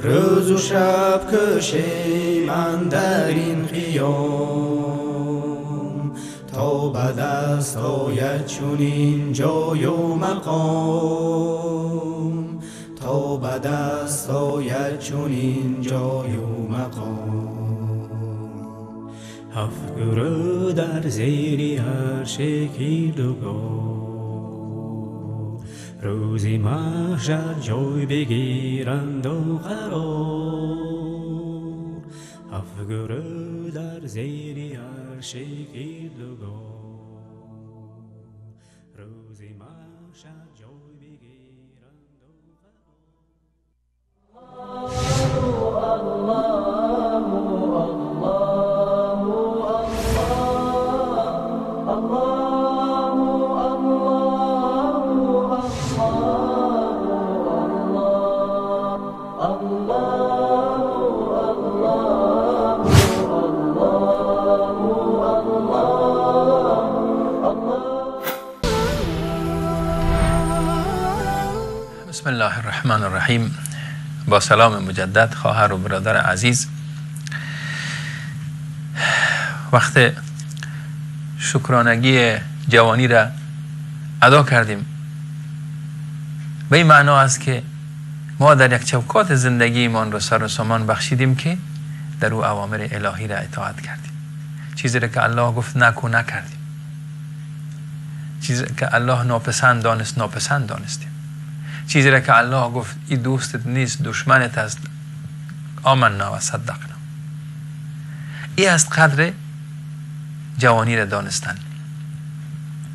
روز و شب کوشیم اندر این قیام، تا به دست آید چنین جای و مقام. تا به دست آید چنین جای و مقام. هفت گروه در زیر عرش کردگار، روزی محشر جای بگیرند و قرار. هفت گروه در زیر عرش کردگار، روزی محشر جای بگیرند و قرار. بسم الله الرحمن الرحیم. با سلام مجدد خواهر و برادر عزیز، وقت شکرانگی جوانی را ادا کردیم. به این معنا است که ما در یک چوکات زندگیمان را سر و سامان بخشیدیم که در او اوامر الهی را اطاعت کردیم. چیزی را که الله گفت نکو نکردیم، چیزی که الله ناپسند دانست ناپسند دانستیم، چیزی را که الله گفت این دوستت نیست دشمنت است، آمنا و صدقنا. این است قدر جوانی را دانستن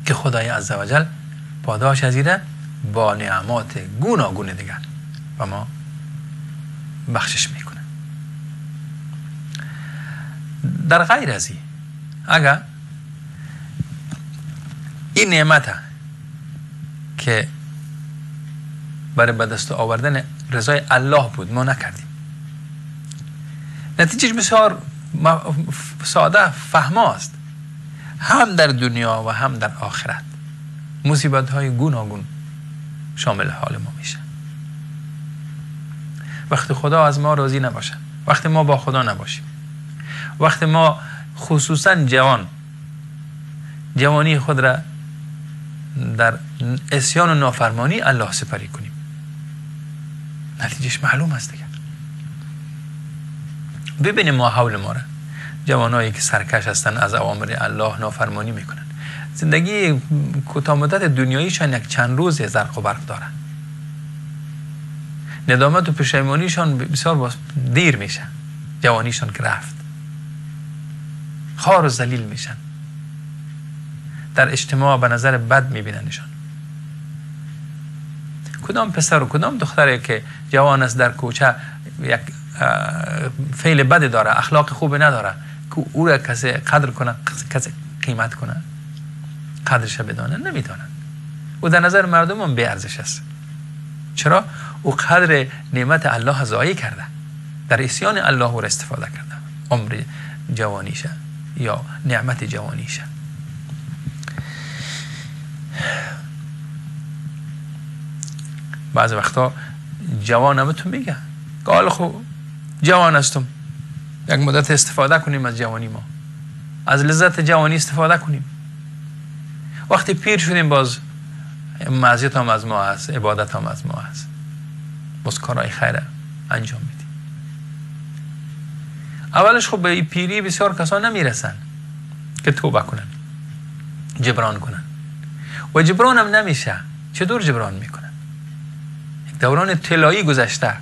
که خدای عزوجل پاداش از این را با نعمات گوناگون دیگر و ما بخشش میکنه. در غیر از این، اگر این نعمت که برای به دست آوردن رضای الله بود ما نکردیم، نتیجهش بسیار ساده فهماست، هم در دنیا و هم در آخرت مصیبت های گوناگون شامل حال ما میشه. وقتی خدا از ما راضی نباشه، وقتی ما با خدا نباشیم، وقتی ما خصوصا جوانی خود را در عصیان و نافرمانی الله سپری کنیم، نتیجهش معلوم است دیگه. ببینیم ما حول ما را، جوانایی که سرکش هستن از اوامر الله نافرمانی میکنن، زندگی کوتاه مدت دنیاییشان یک چند روز زرق و برق دارن، ندامت و پشیمانیشان بسیار دیر میشه، جوانیشان که رفت خوار و ذلیل میشن، در اجتماع به نظر بد میبیننشان. کدام پسر و کدام دختری که جوان است در کوچه یک فعل بد داره، اخلاق خوب نداره، که او را کسی قدر کنه، کسی قیمت کنه، قدرش بدانه؟ نمیدانه. او در نظر مردم هم بی ارزش است. چرا؟ او قدر نعمت الله ضایع کرده، در عصیان الله او را استفاده کرده، عمر جوانیشه یا نعمت جوانیشه. بعض وقتا جوان هم تو میگه که حالا خب جوان هستم، یک مدت استفاده کنیم از جوانی ما، از لذت جوانی استفاده کنیم. وقتی پیر شدیم باز معصیت هم از ما هست، عبادت هم از ما هست، باز کارهای خیر انجام میدیم. اولش خب به پیری بسیار کسان نمیرسن که توبه کنن، جبران کنن، و جبران هم نمیشه. چطور جبران میکنن؟ یک دوران طلایی گذشته.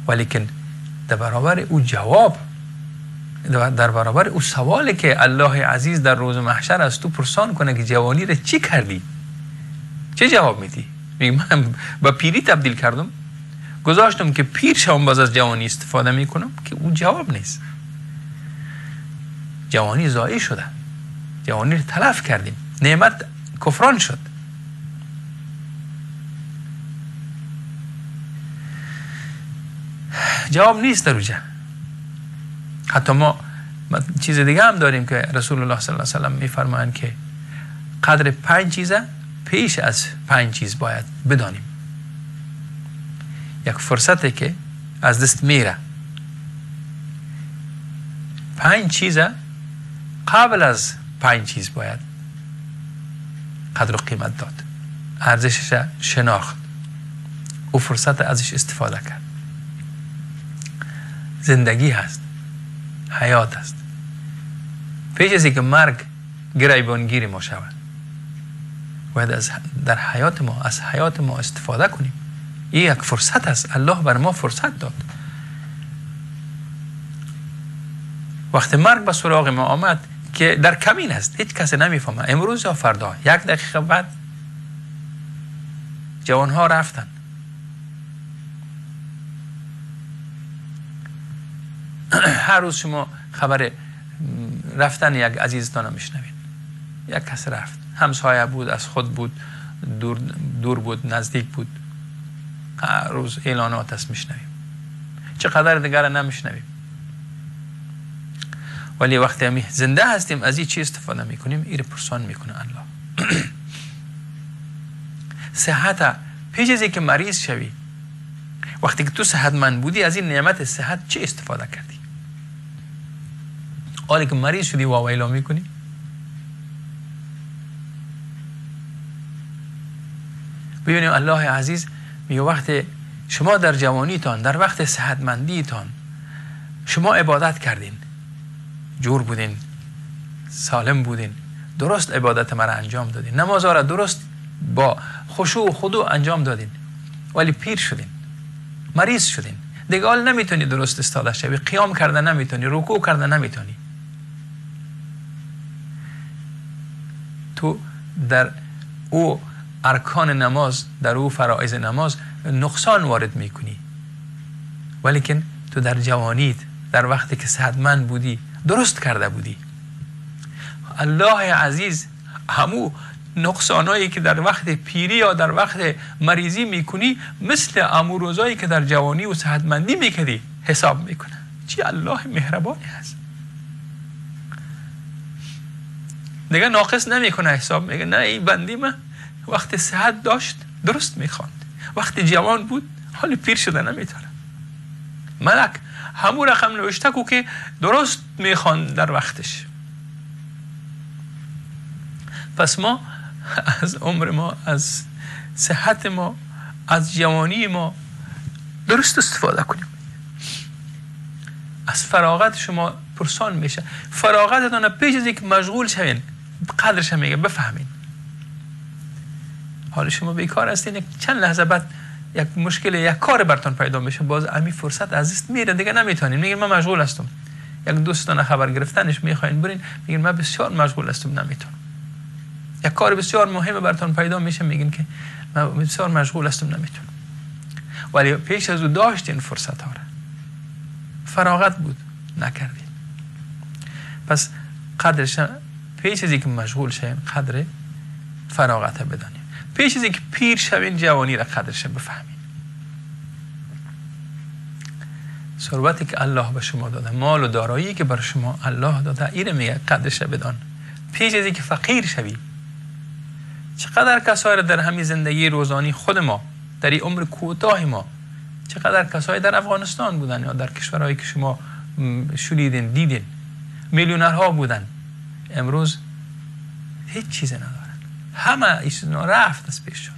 ولیکن در برابر او جواب، در برابر او سوالی که الله عزیز در روز محشر از تو پرسان کنه که جوانی را چی کردی، چه جواب میدی؟ میگه من با پیری تبدیل کردم، گذاشتم که پیر شوم، باز از جوانی استفاده میکنم، که او جواب نیست. جوانی ضایع شده، جوانی رو تلف کردیم، نعمت کفران شد. جواب نیست در اوجه. حتی ما چیز دیگه هم داریم که رسول الله صلی الله علیه و سلم میفرمایند که قدر 5 چیزه پیش از 5 چیز باید بدانیم. یک فرصتی که از دست میره، 5 چیزه قبل از 5 چیز باید قدر و قیمت داد، ارزشش شناخت و فرصت ازش استفاده کرد. زندگی هست، حیات است. پیش از اینکه مرگ گریبانگیر ما شود، باید از در حیات ما، از حیات ما استفاده کنیم. این یک فرصت است، الله بر ما فرصت داد. وقتی مرگ به سراغ ما آمد که در کمین است، هیچ کسی نمیفهمه امروز یا فردا، یک دقیقه بعد جوانها رفتن. هر روز شما خبر رفتن یک عزیزتان رو میشنوید. یک کس رفت، همسایه بود، از خود بود، دور بود، نزدیک بود. هر روز اعلانات است میشنویم، چقدر دیگر نمیشنویم. ولی وقتی همی زنده هستیم از این چی استفاده میکنیم؟ این پرسان میکنه الله. صحت پیش از اینکه مریض شوی، وقتی که تو صحتمند بودی از این نعمت صحت چه استفاده کردی؟ حالی که مریض شدی واویلا میکنی؟ ببینیم الله عزیز میگه وقتی شما در جوانیتان، در وقت صحتمندیتان شما عبادت کردین، جور بودین، سالم بودین، درست عبادت مرا انجام دادین، نماز را درست با خشوع و خضوع انجام دادین، ولی پیر شدین، مریض شدین، دیگه حال نمیتونی درست استاده شوی، قیام کرده نمیتونی، رکوع کرده نمیتونی. تو در او ارکان نماز، در او فرائض نماز نقصان وارد میکنی، ولیکن تو در جوانیت، در وقتی که صحتمند بودی، درست کرده بودی. الله عزیز همو نقصانایی که در وقت پیری یا در وقت مریضی میکنی، مثل امو روزایی که در جوانی و صحتمندی میکردی حساب میکنه. چی الله مهربانی هست، دیگه ناقص نمیکنه حساب، میگه نه این بندی من وقتی صحت داشت درست میخواند، وقتی جوان بود، حال پیر شده نمیتونه. ملک همون رقم نوشته کو که درست میخواند در وقتش. پس ما از عمر ما، از صحت ما، از جوانی ما درست استفاده کنیم. از فراغت شما پرسان میشه، فراغتتان پیش از اینکه مشغول شوین قدرش میگه بفهمین. حال شما بیکار هستین، یک چند لحظه بعد یک مشکل، یک کار براتون پیدا میشه، باز امی فرصت از دست میره، دیگه نمیتونین. میگین من مشغول هستم. یک دوستان خبر گرفتنش میخواین برین، میگین من بسیار مشغول هستم نمیتونم. یک کار بسیار مهم براتون پیدا میشه، میگین که من بسیار مشغول هستم نمیتونم. ولی پیش از او داشتین فرصت ها را، فراغت بود، نکردین. پس قدرش پیش از اینکه مشغول شویم قدر فراغت بدانیم. پیش از اینکه پیر شوین جوانی را قدرش بفهمین. ثروتی که الله به شما داده، مال و دارایی که بر شما الله داده، اینو میگه قدرش بدان. پیش از اینکه فقیر شوی، چقدر کسایی در همین زندگی روزانی خود ما، در این عمر کوتاه ما، چقدر کسایی در افغانستان بودن یا در کشورهایی که شما شنیدین دیدین، میلیونرها بودن، امروز هیچ چیز ندارن، همه ایشون رفت از پیششون.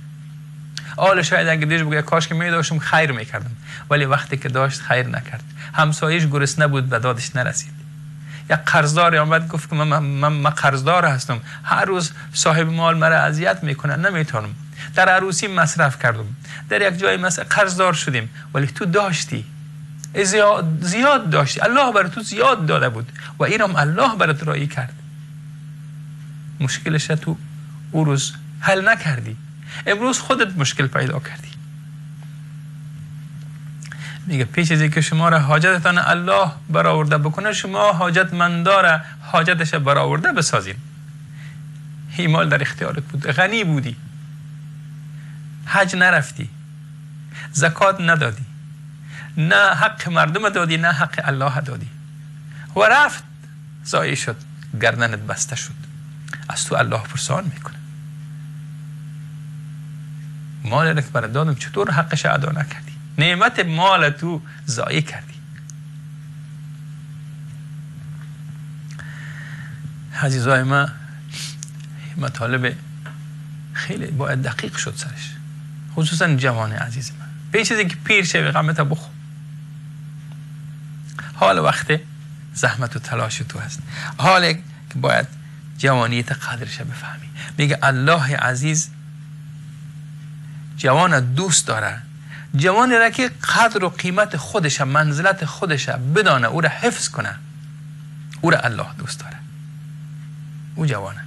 آل شاید اگه دیش بگه کاش که می داشتم خیر میکردم، ولی وقتی که داشت خیر نکرد. همسایش گرسنه بود و دادش نرسید. یک قرضدار آمد گفت که من قرضدار هستم، هر روز صاحب مال مرا اذیت میکنه، نمیتونم. در عروسی مصرف کردم، در یک جای قرضدار شدیم، ولی تو داشتی، زیاد داشتی، الله بر تو زیاد داده بود و اینم الله برات رایی کرد. مشکلش تو او روز حل نکردی، امروز خودت مشکل پیدا کردی. میگه پیش از اینکه شما را حاجتتان الله برآورده بکنه، شما حاجتمندار حاجتش برآورده بسازین. این مال در اختیارت بود، غنی بودی، حج نرفتی، زکات ندادی، نه حق مردم دادی نه حق الله دادی، و رفت ضایع شد، گردنت بسته شد، از تو الله پرسان میکنه. مال را که برات دادم چطور حقش ادا نکردی؟ نعمت مال تو ضایع کردی. عزیزای ما، مطالب خیلی باید دقیق شد سرش، خصوصا جوان عزیز من. به چیزی که پیر شوی غمت بخور. حال وقت زحمت و تلاش تو هست، حال که باید جوانیت قدرش بفهمی. میگه الله عزیز جوان دوست داره، جوانی را که قدر و قیمت خودش، منزلت خودش بدانه، او را حفظ کنه، او را الله دوست داره، او جوانه.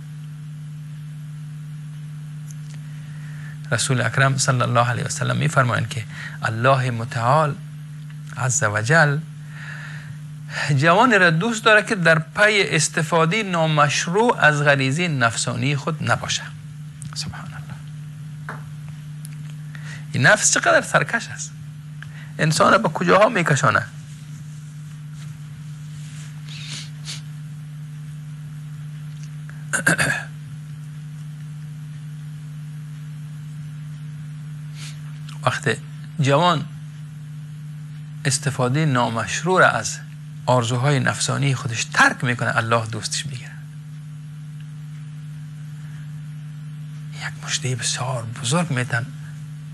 رسول اکرم صلی الله علیه وسلم میفرمایند که الله متعال عز وجل جوانی را دوست داره که در پی استفاده نامشروع از غریزه نفسانی خود نباشه. سبحان الله، این نفس چقدر سرکش است، انسان را به کجاها میکشانه. وقتی جوان استفاده نامشروع را از آرزوهای نفسانی خودش ترک میکنه، الله دوستش میگیره. یک مژده بسیار بزرگ میتن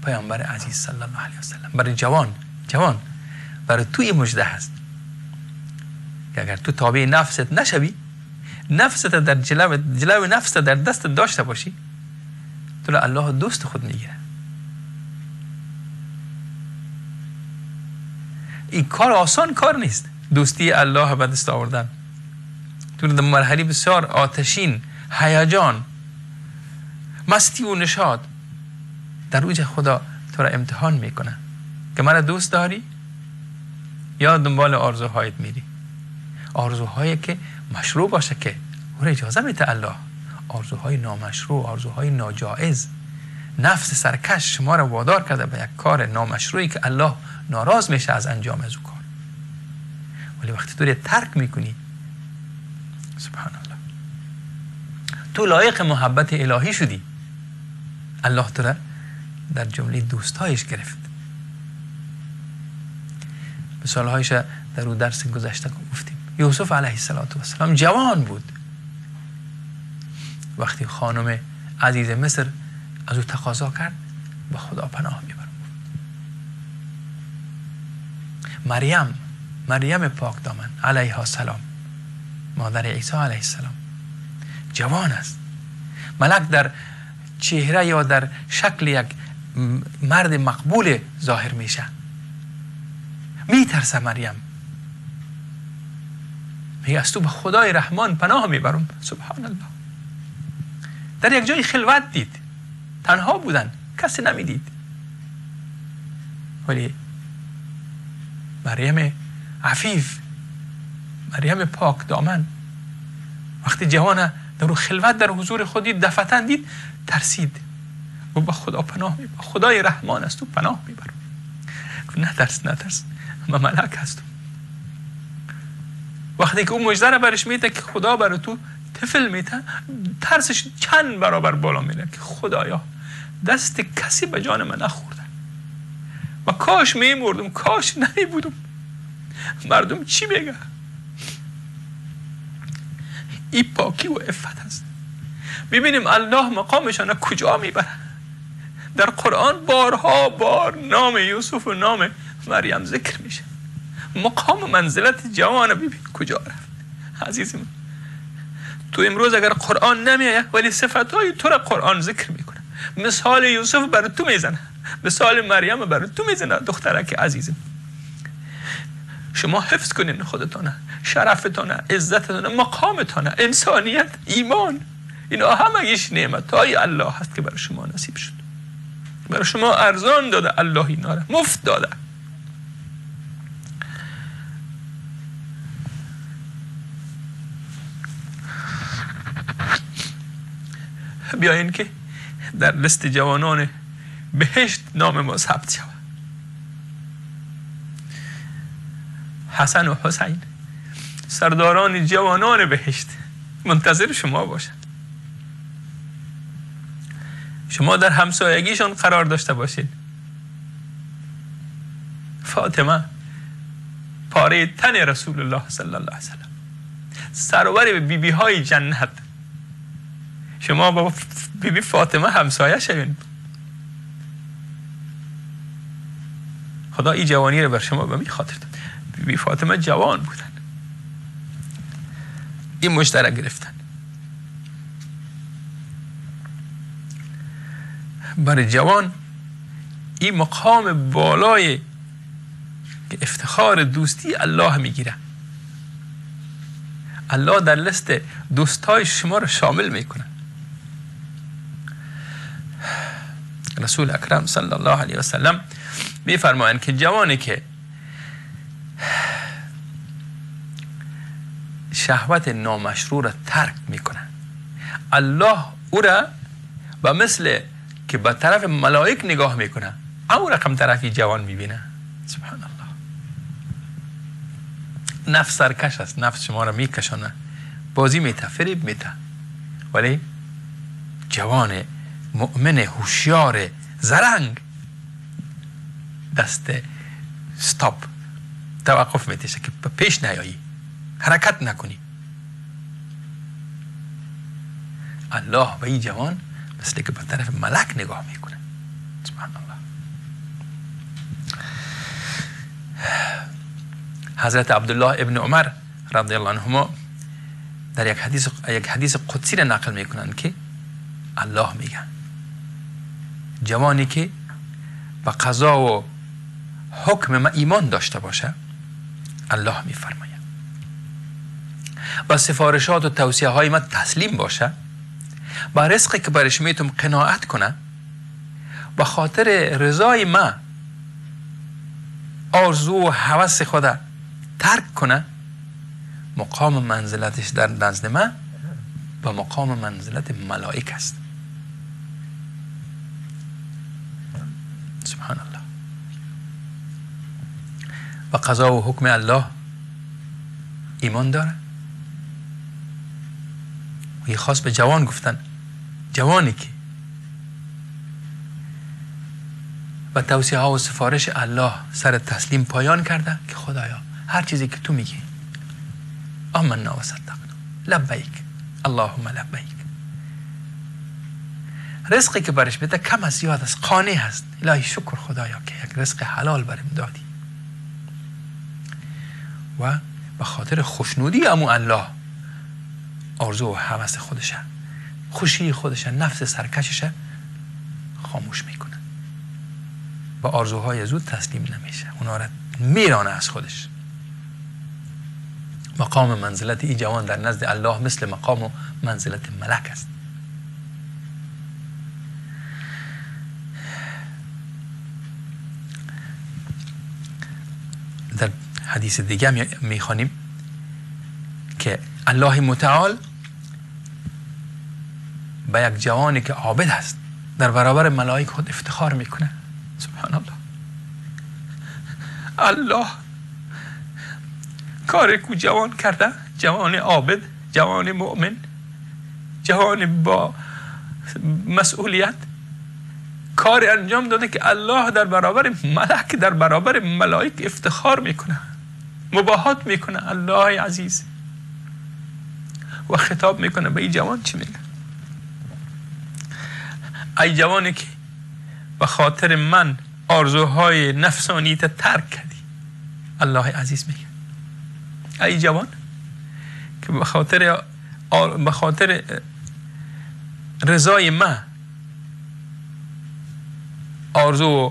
پیامبر عزیز صلی الله علیه وسلم برای جوان. جوان برای تو این مژده هست که اگر تو تابع نفست نشوی، نفست در جلو نفست در دست داشته باشی، تو را الله دوست خود میگیره. این کار آسان کار نیست، دوستی الله به دست آوردن. تو در مرحله بسیار آتشین، هیجان، مستی و نشاط، در اوج خدا تو را امتحان میکنه که مرا دوست داری یا دنبال آرزوهایت میری. آرزوهایی که مشروع باشه که او را اجازه میده الله، آرزوهای نامشروع، آرزوهای ناجائز، نفس سرکش شما را وادار کرده به یک کار نامشروعی که الله ناراض میشه از انجام از او کار. ولی وقتی تو را ترک میکنی، سبحان الله، تو لایق محبت الهی شدی، الله تو را در جمله دوستایش گرفت. مثالهایش در او درس گذشته گفتیم. یوسف علیه السلام جوان بود وقتی خانم عزیز مصر از او تقاضا کرد، به خدا پناه میبرم. مریم پاک دامن علیها السلام، مادر عیسی علیه السلام، جوان است. ملک در چهره یا در شکل یک مرد مقبول ظاهر میشه. میترسه مریم، میگه از تو به خدای رحمان پناه میبرم. سبحان الله، در یک جای خلوت دید، تنها بودن، کسی نمیدید. ولی مریم عفیف، مریم پاک دامن، وقتی جوان در خلوت در حضور خود دید، دفعتاً دید، ترسید و با خدا پناه میبرم، خدای رحمان است، تو پناه میبرم. نترس نترس، من ملک هستم. وقتی که اون مژده را برش میده که خدا برای تو طفل میده، ترسش چند برابر بالا میره که خدایا دست کسی به جان من نخورده و کاش میمردم، کاش نمیبودم، مردم چی میگه؟ این پاکی و عفت هست. ببینیم الله مقامشان کجا میبره. در قرآن بارها بار نام یوسف و نام مریم ذکر میشه. مقام منزلت جوان ببین کجا رفت. عزیز من، تو امروز اگر قرآن نمیایه ولی صفتهای تو را قرآن ذکر میکنه. مثال یوسف برای تو میزنه، مثال مریم برای تو میزنه. دخترک عزیزم، شما حفظ کنین خودتانه، شرفتانه، عزتتانه، مقامتانه، انسانیت، ایمان، اینا همگیش نعمتهای الله هست که برای شما نصیب شد. برای شما ارزان داده الله، اینا را مفت داده. بیاین که در لست جوانان بهشت نام ما ثبت شود. حسن و حسین سرداران جوانان بهشت منتظر شما باشند. شما در همسایگیشان قرار داشته باشید. فاطمه پاره تن رسول الله صلی الله علیه وسلم، سرور بیبی های جنت، شما با بیبی فاطمه همسایه شوین. خدا این جوانی رو بر شما به می خاطر داد. بیبی فاطمه جوان بودن، این مشترک گرفتن. برای جوان این مقام بالای که افتخار دوستی الله میگیره. الله در لست دوستای شما رو شامل میکنه. رسول اکرم صلی الله علیه و سلم میفرمایند که جوانی که شهوت نامشروع را ترک میکنه، الله او را به مثل که به طرف ملائک نگاه میکنه، او رقم طرفی جوان میبینه. سبحان الله. نفس سرکش است، نفس شما را میکشانه، بازی میته، فریب میته، ولی جوان مؤمن هوشیار زرنگ دست ستاپ، توقف میتشه که پیش نیایی، حرکت نکنی. الله به این جوان مثل که به طرف ملک نگاه میکنه. سبحان الله. حضرت عبدالله ابن عمر رضی الله عنهما در یک حدیث قدسی را نقل میکنند که الله میگه جوانی که به قضا و حکم ما ایمان داشته باشه، الله میفرماید با سفارشات و توصیه های ما تسلیم باشه، با رزقی که برش میتونم قناعت کنه، با خاطر رضای ما آرزو و هوس خود ترک کنه، مقام منزلتش در نزد ما با مقام منزلت ملائک است. سبحان الله. و قضا و حکم الله ایمان داره. و یه خاص به جوان گفتن، جوانی که و توصیه ها و سفارش الله سر تسلیم پایان کرده که خدایا هر چیزی که تو میگی، آمنا و صدقنا، لبیک اللهم لبیک. رزقی که برش بده کم از زیاد است، قانع هست. الهی شکر خدایا که یک رزق حلال برم دادی. و به خاطر خوشنودی امو الله آرزو و هوس خودشه، خوشی خودشه، نفس سرکششه خاموش میکنه. با آرزوهای زود تسلیم نمیشه، اونا را میرانه از خودش. مقام منزلت این جوان در نزد الله مثل مقام و منزلت ملک است. در حدیث دیگه میخوانیم که الله متعال به یک جوانی که عابد است در برابر ملائک خود افتخار میکنه. سبحان الله. الله کاری که جوان کرده، جوان عابد، جوان مؤمن، جوان با مسئولیت، کار انجام داده که الله در برابر ملک، در برابر ملائک افتخار میکنه، مباهات میکنه الله عزیز، و خطاب میکنه به این جوان. چی میگه؟ ای جوانی که به خاطر من آرزوهای نفسانیت ترک کردی. الله عزیز میگه ای جوان که به خاطر رضای من آرزو و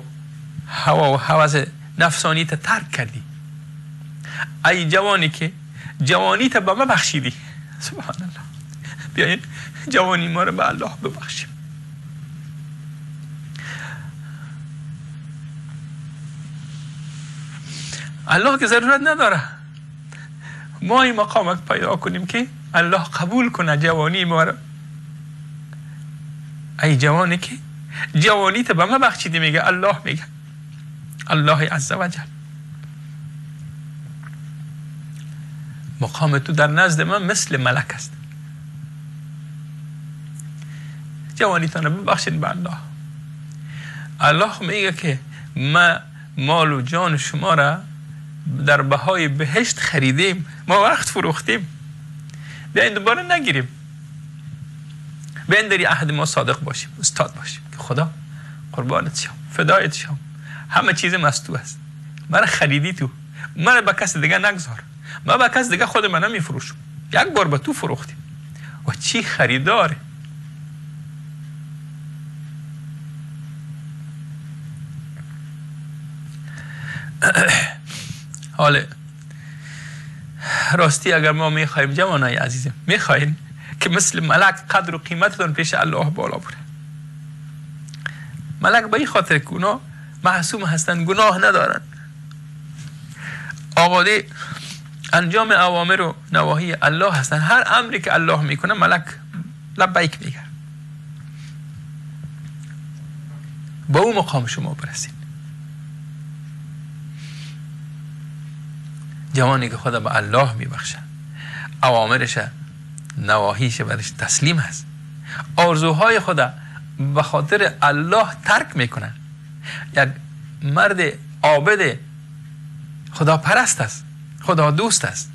هوا و هوس نفسانیت ترک کردی، ای جوانی که جوانیت به من بخشیدی. سبحان الله. بیاین جوانی ما رو به الله ببخشیم. الله که ضرورت نداره ما این مقامت پیدا کنیم که الله قبول کنه جوانی ما رو. ای جوانی که جوانیت به ما بخشیدی، میگه الله، میگه الله عزوجل، مقام تو در نزد من مثل ملک است. جوانیتان رو ببخشید به الله. الله میگه که ما مال و جان شما را در بهای بهشت خریدیم، ما وقت فروختیم، بیاین دوباره نگیریم، بیاین در عهد ما صادق باشیم، استاد باشیم که خدا قربانت شم، فدایت شم، همه چیز از تو است، مرا خریدی تو، مرا به کس دیگه نگذار، ما به کس دیگه خود من نمیفروشم، یک بار به تو فروختیم. و چی خریداره؟ حالا راستی اگر ما میخوایم جوانای عزیزم، میخوایم که مثل ملک قدر و قیمتتون پیش الله بالا بره. ملک به این خاطر که اونا معصوم هستن، گناه ندارن، آماده انجام اوامر و نواهی الله هستن. هر امری که الله میکنه ملک لبیک میگه. با او مقام شما برسین. جوانی که خدا به الله میبخشه، اوامرش نواهیش برش تسلیم هست، آرزوهای خدا به خاطر الله ترک میکنه، یک مرد عابد خدا پرست است، خدا دوست است.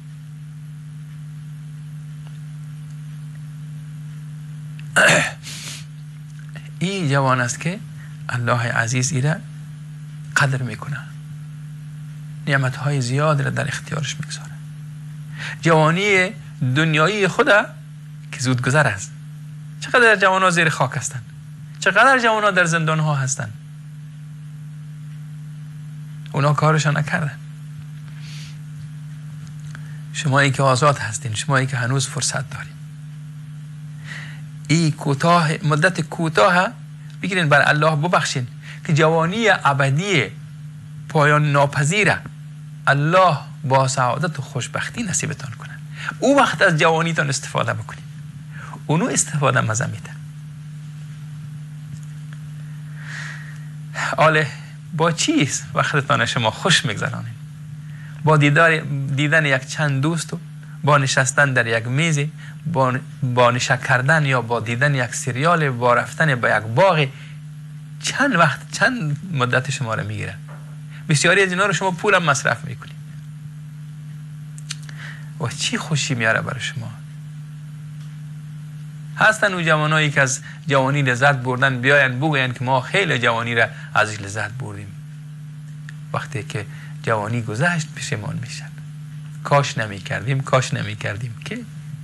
این جوان است که الله عزیز ایره قدر میکنه، نعمتهای زیاد را در اختیارش میگذاره. جوانی دنیایی خدا که زود گذر است. چقدر جوان ها زیر خاک هستند، چقدر جوان ها در زندان ها هستند، اونا کارشان نکردن. شمایی که آزاد هستین، شمایی که هنوز فرصت دارین، این کوتاه مدت کوتاه بگیرین بر الله ببخشین که جوانی ابدی پایان ناپذیره الله با سعادت و خوشبختی نصیبتان کنه. او وقت از جوانیتان استفاده بکنید، اونو استفاده مزه میده. آله با چیز وقتتان شما خوش میگذرانید؟ با دیدن یک چند دوست و با نشستن در یک میز، با نشه کردن یا با دیدن یک سریال، با رفتن به یک باغ، چند وقت چند مدت شما رو میگیره. بسیاری از اینا رو شما پولم مصرف میکنید و چی خوشی میاره برای شما؟ هستن اون جوانایی که از جوانی لذت بردن، بیاین بگوین که ما خیلی جوانی را ازش لذت بردیم. وقتی که جوانی گذشت پشیمان میشن، کاش نمیکردیم، کاش نمیکردیم، که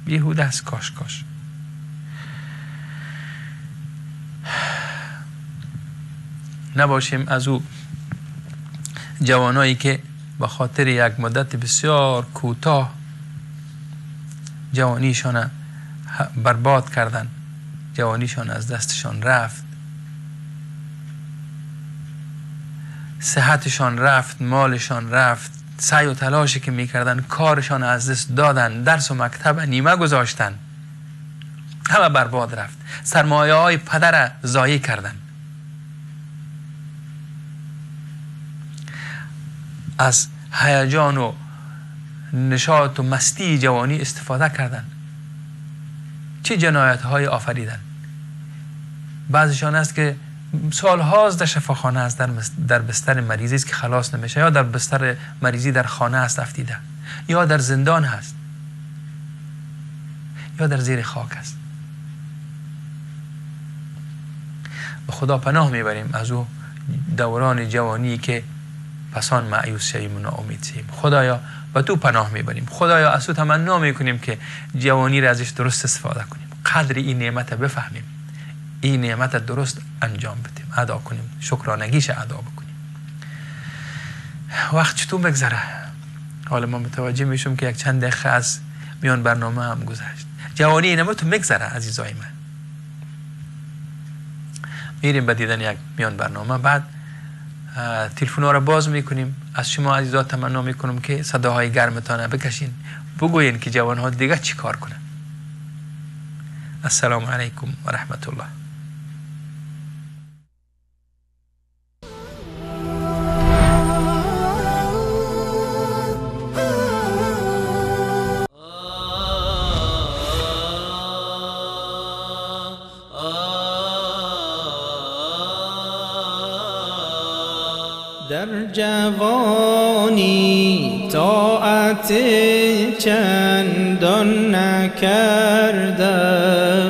بیهوده است. کاش کاش. نباشیم از او جوانایی که به خاطر یک مدت بسیار کوتاه جوانیشان برباد کردن، جوانیشان از دستشان رفت، صحتشان رفت، مالشان رفت، سعی و تلاشی که میکردن، کارشان از دست دادن، درس و مکتب نیمه گذاشتن، همه برباد رفت، سرمایه های پدر ضایع کردن. از هیجان و نشاط و مستی جوانی استفاده کردن، چه جنایت های آفریدن. بعضیشان است که سالهاست در شفاخانه است، در بستر مریضی است که خلاص نمیشه، یا در بستر مریضی در خانه است افتیده، یا در زندان هست، یا در زیر خاک است. به خدا پناه میبریم از او دوران جوانی که پسان مأیوس شویم و ناامید شویم. خدایا به تو پناه میبریم، خدایا از تو تمنا میکنیم که جوانی را ازش درست استفاده کنیم، قدر این نعمت بفهمیم، این نعمت درست انجام بدیم، ادا کنیم، شکرانگیش ادا بکنیم. وقت چطور بگذره؟ حالا ما متوجه میشم که یک چند دقیقه از میان برنامه هم گذشت. جوانی این تو میگذره عزیزای من. میریم به دیدن یک میان برنامه، بعد تلفن ها را باز میکنیم. از شما عزیزا تمنا میکنم که صداهای گرمتان بکشین، بگوین که جوان ها دیگه چی کار کنن. السلام علیکم و رحمت الله. در جوانی طاعت چندان نکردم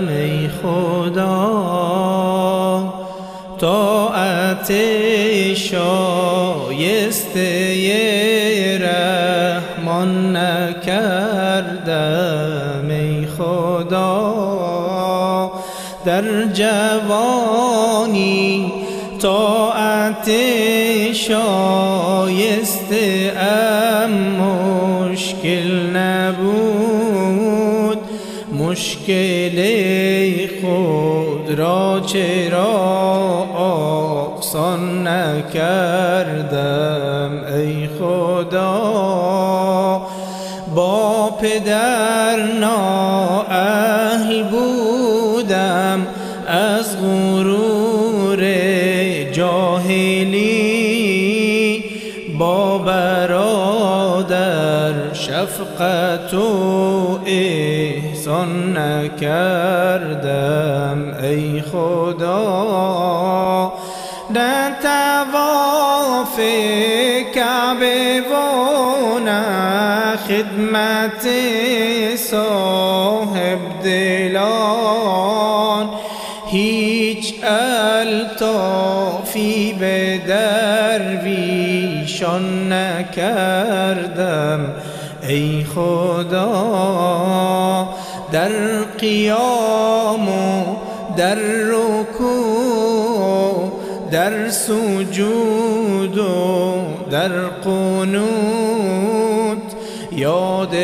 ای خدا، طاعت شایسته رحمان نکردم ای خدا. در جوانی طاعت شایسته ام مشکل نبود، مشکل خود را چرا آسان نکردم ای خدا. با پدر نااهل بودم از غرور جاهلی، با برادر شفقت و احسان نکردم ای خدا. نه طواف کعبه و نه خدمت صاحب دلان، هیچ الطافی به درویشان نکردم ای خدا. در قیام و در رکوع، در سجود و در قنوت، یاد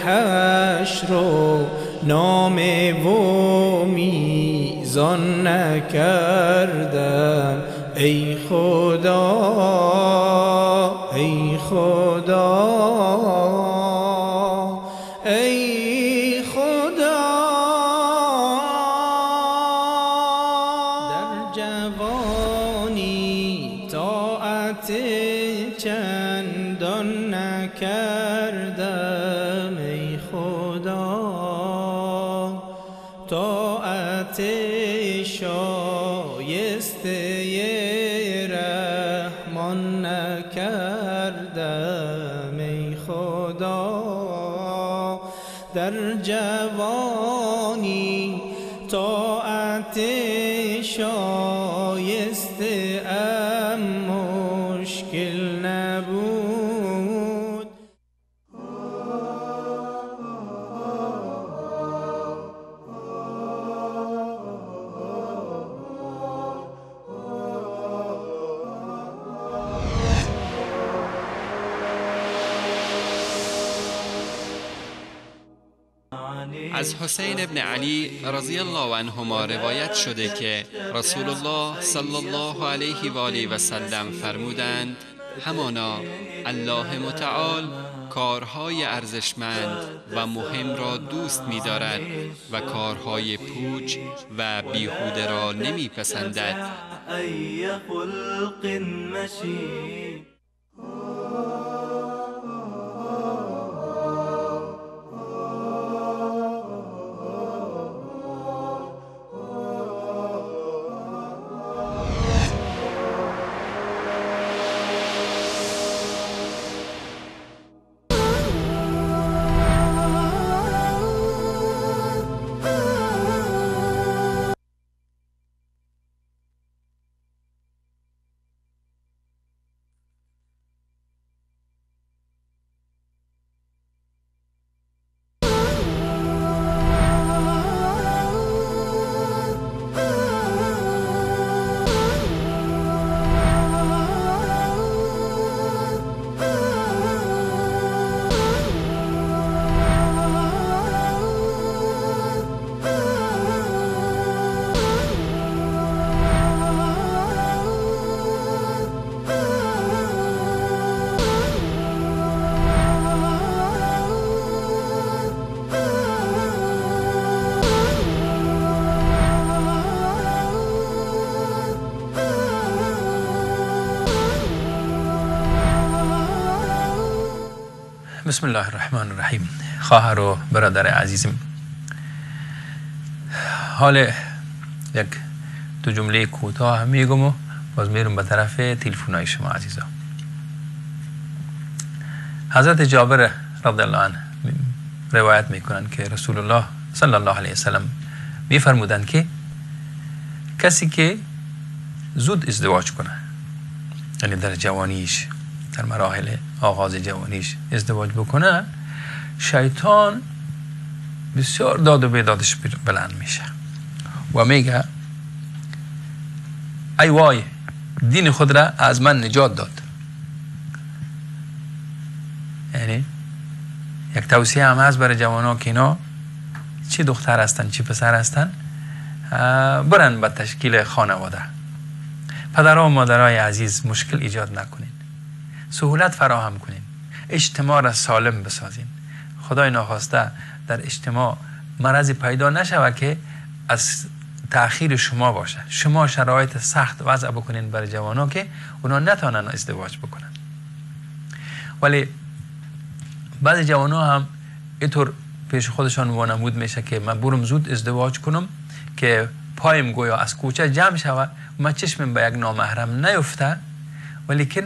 حشر و نام و میزان نکردم ای خدا، ای خدا، ای خدا. در جوانی طاعت چندان نکردم ای خدا، طاعت شایسته رحمان نکردم ای خدا. در جوانی طاعت شایسته ام مشکل نبود. از حسین ابن علی رضی الله عنهما روایت شده که رسول الله صلی الله علیه و آله و سلم فرمودند: همانا الله متعال کارهای ارزشمند و مهم را دوست می‌دارد و کارهای پوچ و بیهوده را نمی‌پسندد. بسم الله الرحمن الرحیم. خواهر و برادر عزیزم، حال یک دو جمله کوتاه میگم و باز میرم به طرف تلفن‌های شما عزیزا. حضرت جابر رضی الله عنه روایت میکنن که رسول الله صلی الله علیه وسلم میفرمودند که کسی که زود ازدواج کنه، یعنی در جوانیش، در مراحل آغاز جوانیش ازدواج بکنه، شیطان بسیار داد و بیدادش بلند میشه و میگه ای وای، دین خود را از من نجات داد. یعنی یک توصیه هم هست برای جوانان که اینا چی دختر هستن چی پسر هستن، برن به تشکیل خانواده. پدرها و مادرای عزیز، مشکل ایجاد نکنین، سهولت فراهم کنین، اجتماع را سالم بسازین. خدای ناخواسته در اجتماع مرضی پیدا نشوه که از تأخیر شما باشه. شما شرایط سخت وضع بکنین برای جوانان که اونا نتونن ازدواج بکنن. ولی بعضی جوانان هم اینطور پیش خودشان وانمود میشه که من برم زود ازدواج کنم که پایم گویا از کوچه جمع شوه، من چشمم به یک نامحرم نیفته، ولیکن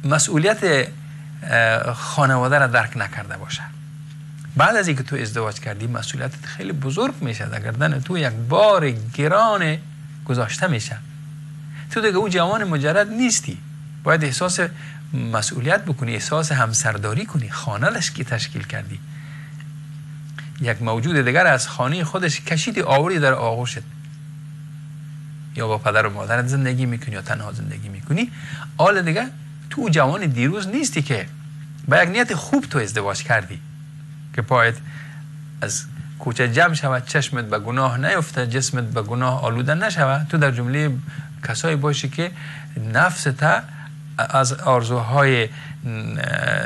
مسئولیت خانواده را درک نکرده باشه. بعد از اینکه تو ازدواج کردی مسئولیتت خیلی بزرگ میشه، در گردن تو یک بار گران گذاشته میشه. تو دیگه او جوان مجرد نیستی، باید احساس مسئولیت بکنی، احساس همسرداری کنی. خانه لشکی تشکیل کردی، یک موجود دیگر از خانه خودش کشیدی آوری در آغوشت. یا با پدر و مادرت زندگی میکنی یا تنها زندگی میکنی. حال دیگه تو جوان دیروز نیستی که با یک نیت خوب تو ازدواج کردی که پایت از کوچه جمع شود، چشمت به گناه نیفته، جسمت به گناه آلوده نشود. تو در جمله کسایی باشی که نفست از آرزوهای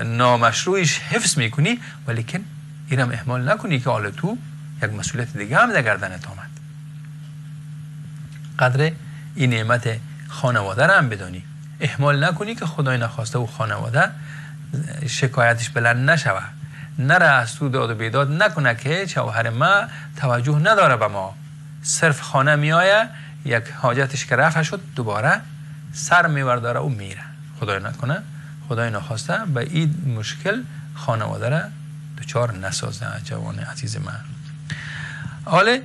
نامشروعش حفظ میکنی، ولیکن اینم اهمال نکنی که حال تو یک مسئولیت دیگه هم در گردنت آمد. قدر این نعمت خانواده را هم بدانی، اهمال نکنی که خدای نخواسته و خانواده شکایتش بلند نشوه، نره از تو داد و بیداد نکنه که شوهر ما توجه نداره به ما، صرف خانه میآیه، یک حاجتش که رفع شد دوباره سر میورداره و میره. خدای نکنه، خدای نخواسته به این مشکل خانواده را دچار نسازه. جوان عزیز من، حالا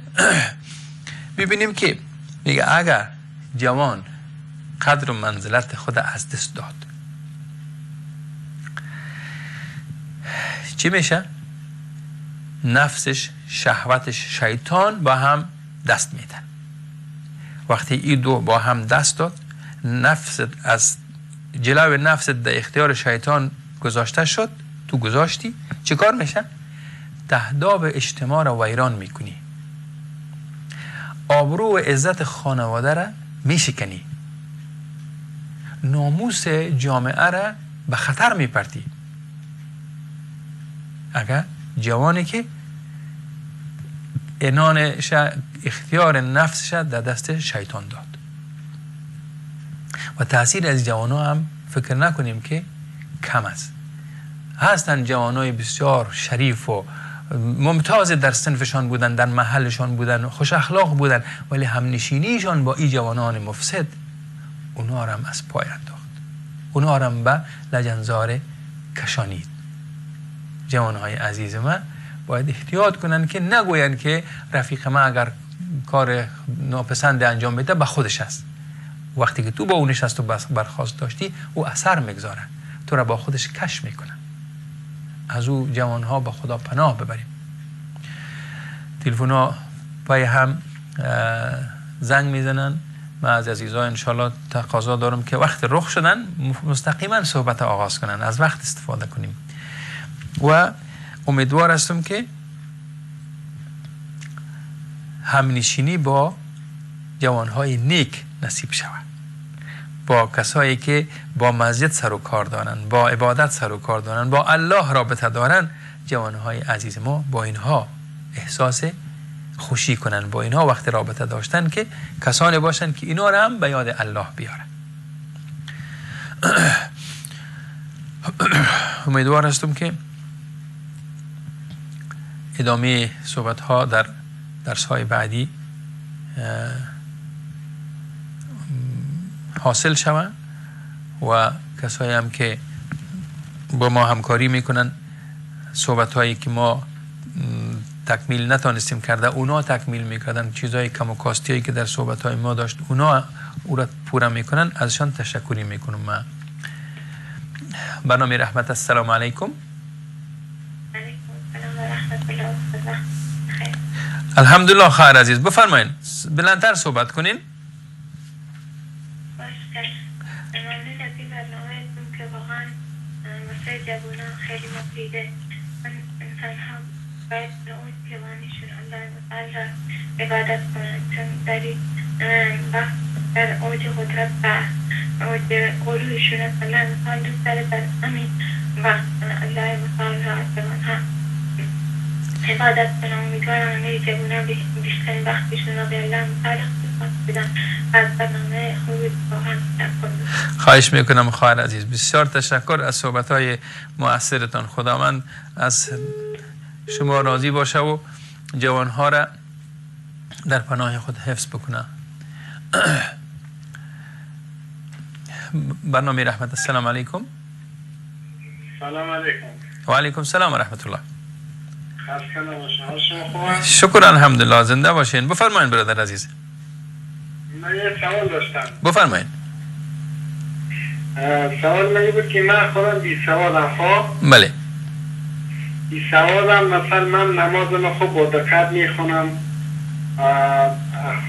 ببینیم که میگه اگر جوان قدر و منزلت خود از دست داد چی میشه؟ نفسش، شهوتش، شیطان با هم دست میدن. وقتی این دو با هم دست داد، نفست از جلو نفست در اختیار شیطان گذاشته شد، تو گذاشتی، چی کار میشه؟ تهداب اجتماع را ویران میکنی، آبرو و عزت خانواده را میشکنی، ناموس جامعه را به خطر میپرتی. اگر جوانی که انان اختیار نفسش در دست شیطان داد. و تاثیر از جوان‌ها هم فکر نکنیم که کم است. هستن جوانای بسیار شریف و ممتاز در صنفشان بودن، در محلشان بودن، خوش اخلاق بودن، ولی همنشینیشان با این جوانان مفسد اونا را هم از پای انداخت، اونا را هم به لجنزار کشانید. جوانهای عزیز من باید احتیاط کنن که نگوین که رفیق من اگر کار ناپسند انجام بده به خودش است. وقتی که تو با اون نشست و برخاست داشتی، او اثر میگذاره، تو را با خودش کش میکنه. از او جوانها با خدا پناه ببریم. تلفن ها پای هم زنگ میزنن. من از عزیزا انشالله تقاضا دارم که وقت رخ شدن مستقیما صحبت آغاز کنن، از وقت استفاده کنیم. و امیدوار هستم که همنشینی با جوانهای نیک نصیب شود، با کسایی که با مسجد سر و کار دارن، با عبادت سر و کار دارن، با الله رابطه دارن. جوانهای عزیز ما با اینها احساس خوشی کنن، با اینها وقت رابطه داشتن که کسانی باشن که اینا را هم به یاد الله بیارن. امیدوار هستم که ادامه صحبت ها در درس های بعدی حاصل شود و کسایی هم که با ما همکاری میکنن، صحبت هایی که ما تکمیل نتانستیم کرده اونا تکمیل میکردن، چیزهای کم و کاستی هایی که در صحبت های ما داشت اونا او را پورا میکنن، ازشان تشکری میکنم. من برنامه رحمت، السلام علیکم. الحمدلله خیر عزیز، بفرمایین بلندتر صحبت کنین. ممنون از این برنامه‌تون که واقعا واسه جوانان خیلی مفیده. انسان ها باید به اون جوانیشون الله متعال را عبادت کنن، چون در این وقت در اوج قدرت و اوج غلوشون از الله متعال دوست داره. در همین وقت الله متعال را جوان ها عبادت کنن. امیدوارم همه جوانان بیشترین وقتشون را به الله متعال اختصاص بدن. از برنامه خوبی واقعا خواهش میکنم خواهر عزیز، بسیار تشکر از صحبت های مؤثرتان. خداوند از شما راضی باشه و جوانها را در پناه خود حفظ بکنه. برنامه رحمت، السلام علیکم. سلام علیکم. و علیکم سلام و رحمت الله. شما شکر الحمدلله، زنده باشین. بفرمایین برادر عزیز. من یه سوال داشتم. بفرمایین. سوال من بود که من خودم بی سوادم. خب بله بی سوادم. مثلا من نمازم خوب با دقت میخونم،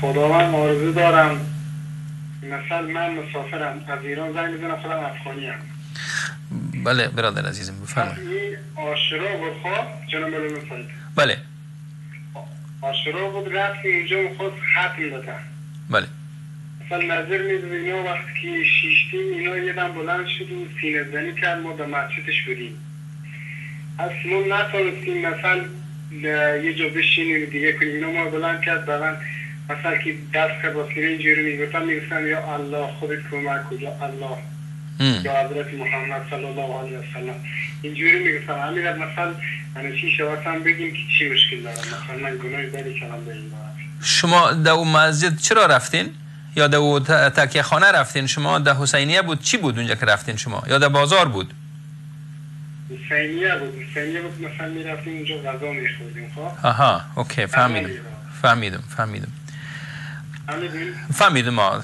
خداوند آرزو دارم. مثلا من مسافرم، از ایران زنگ میزنم، خودم افغانی ام. بله برادر عزیزم بفرمایید. این عاشورا بود، خب جناب مولانا. بله عاشورا بود، رفتیم اینجا خود ختم دادن. بله مثلا نظر میدید اینا وقتی که شیشتیم اینا یه دم بلند شد و سینه زنی کرد، ما در مسجدش بودیم. از ما نتونستیم مثلا یه جا بشینیم دیگه کنیم، اینا ما بلند کرد بعدا مثلا که دست کرد با سینه اینجوری میگفتم، میگفتم یا الله خودت کمک کن، یا الله یا حضرت محمد صلی الله علیه و سلم، اینجوری میگفتم. همین مثلا من چی شواتم بگیم که چی مشکل دارم، مثلا من گناهی بدی کردم به این دارم. شما در اون مسجد چرا رفتین؟ یا در اون تکیه خانه رفتین؟ شما در حسینیه بود؟ چی بود اونجا که رفتین شما؟ یا در بازار بود؟ حسینیه بود. حسینیه بود، مثلا میرفتیم اونجا غذا میخوردیم. خب آها اوکی، فهمیدم فهمیدم فهمیدم فهمیدم.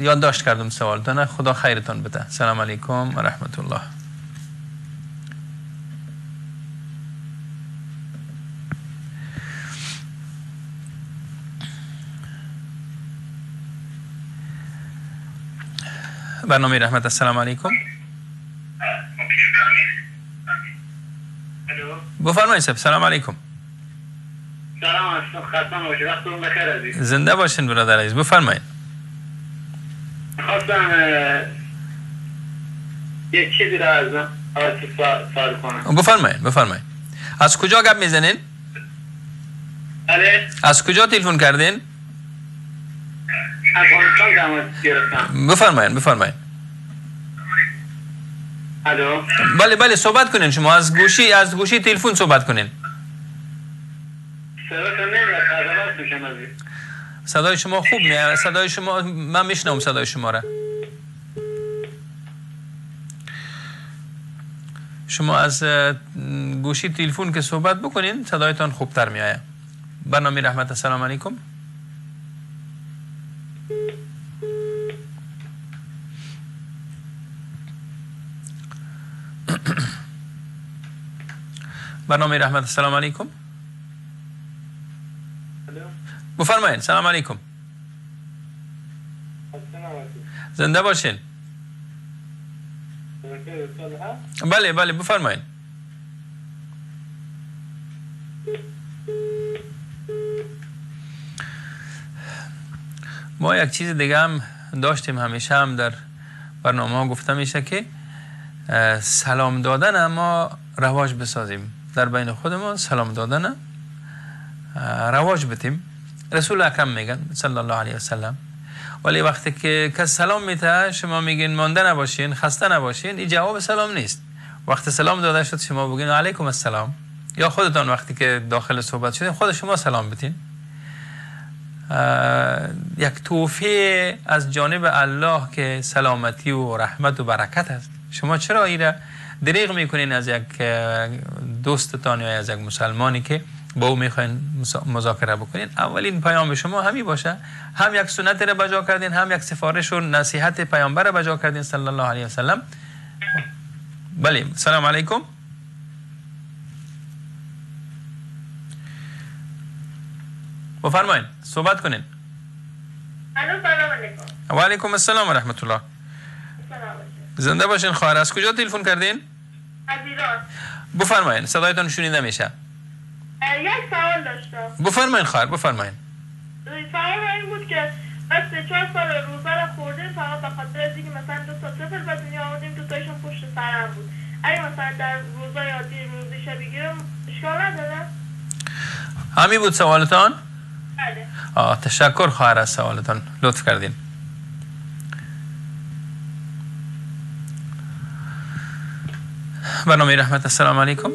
یادداشت کردم سوالتان. خدا خیرتان بده. سلام علیکم و رحمت الله. برنامه رحمت، السلام علیکم. بفرمایید صاحب. سلام علیکم. سلام علیکم، خسته نباشید، وقتتون بخیر عزیز. زنده باشین برادر عزیز، بفرمایید. خواستم یه چیزی را از سوال کنم. بفرمایید بفرمایید. از کجا گپ میزنین؟ بله. از کجا تلفن کردین؟ افغانستان تماس گرفتم. بفرمایید بفرمایید. الو. بله بله صحبت کنین، شما از گوشی تلفن صحبت کنین. صدای شما خوب میاد، صدای شما من میشنوم صدای شما را. شما از گوشی تلفن که صحبت بکنین صدایتان خوبتر میآید. برنامه رحمت، السلام علیکم. برنامه رحمت، السلام علیکم. بفرمایید. سلام علیکم. زنده باشین. بله بله بفرمایید. ما یک چیز دیگه هم داشتیم، همیشه هم در برنامه ها گفته میشه که سلام دادن ما رواج بسازیم در بین خودمان، سلام دادن رواج بدیم. رسول اکرم میگن صلی الله علیه وسلم، ولی وقتی که کس سلام میته شما میگین مانده نباشین، خسته نباشین، این جواب سلام نیست. وقتی سلام داده شد شما بگین علیکم السلام، یا خودتان وقتی که داخل صحبت شدین خود شما سلام بدین. یک توفیق از جانب الله که سلامتی و رحمت و برکت است. شما چرا ایره دریغ میکنین از یک دوستتان یا از یک مسلمانی که با او میخواین مذاکره بکنین؟ اولین پیام شما همی باشه، هم یک سنت را بجا کردین، هم یک سفارش و نصیحت پیامبر را بجا کردین صلی الله علیه وسلم. بله سلام علیکم. بفرمایین صحبت کنین. الو سلام علیکم. و علیکم السلام و رحمت الله. زنده باشین خواهر. از کجا تلفن کردین؟ از ایران. بفرمایین صدایتان شنیده میشه. یک سوال داشتم. بفرمایین خواهر بفرمایین. سوال این بود که از 3-4 سال روزه رو خوردیم فقط به خاطر از اینکه مثلا 2 تا طفل به دنیا آوردیم، 2 تایشون پشت سرم بود. اگه مثلا در روزای عادی روزی شب بگیرم اشکال نداره؟ همین بود سوالتان؟ بله. تشکر خواهر از سوالتان، لطف کردین. برنامه رحمت، السلام علیکم.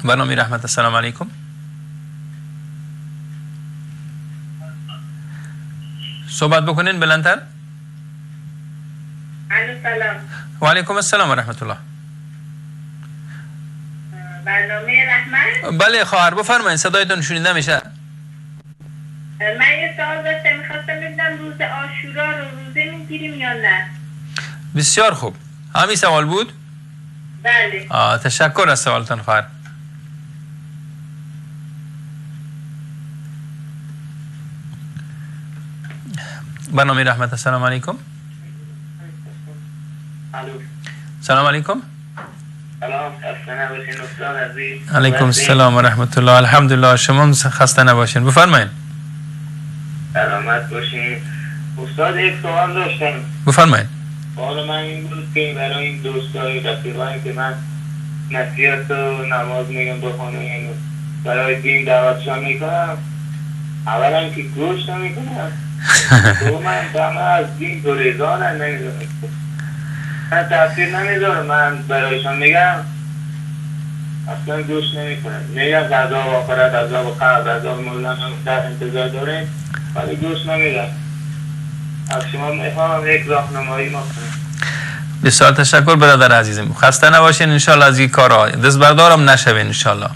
برنامه رحمت، السلام علیکم. صحبت بکنین بلندتر. سلام. و علیکم السلام و رحمت الله. برنامه رحمت؟ بله خواهر بفرمایید، صدایتون شنیده میشه. من یه سوال داشتم، میخواستم ببینم روز عاشورا رو روزه میگیریم یا نه؟ بسیار خوب، همین سوال بود؟ بله. تشکر از سوالتان خواهر. برنامه رحمت، السلام علیکم. سلام علیکم. سلام، خسته نباشین استاد عزیز. علیکم السلام و رحمت الله. الحمدلله، شما خسته نباشین. بفرمایید. سلامت باشین استاد. یک سوال داشتم. بفرمایید. سوال من این بود که برای این دوستای رفیقایی که من نصیحت و نماز میگم بخونه، برای دین دعوتشان میکنم، اولا که گوش نمیکنم، دوما همه از دین گریزانن، نمیدونم من تاثیر نمیذارم، من برایشان میگم اصلا گوش نمیکنم، میگم عذاب آخرت، عذاب قبر، عذاب مردن هم در انتظار داریم، ولی گوش نمیدم. از شما میخوام یک راهنمایی ما کنیم. بسیار تشکر برادر عزیزم، خسته نباشین انشالله از این کارها دست بردارم نشوین انشالله.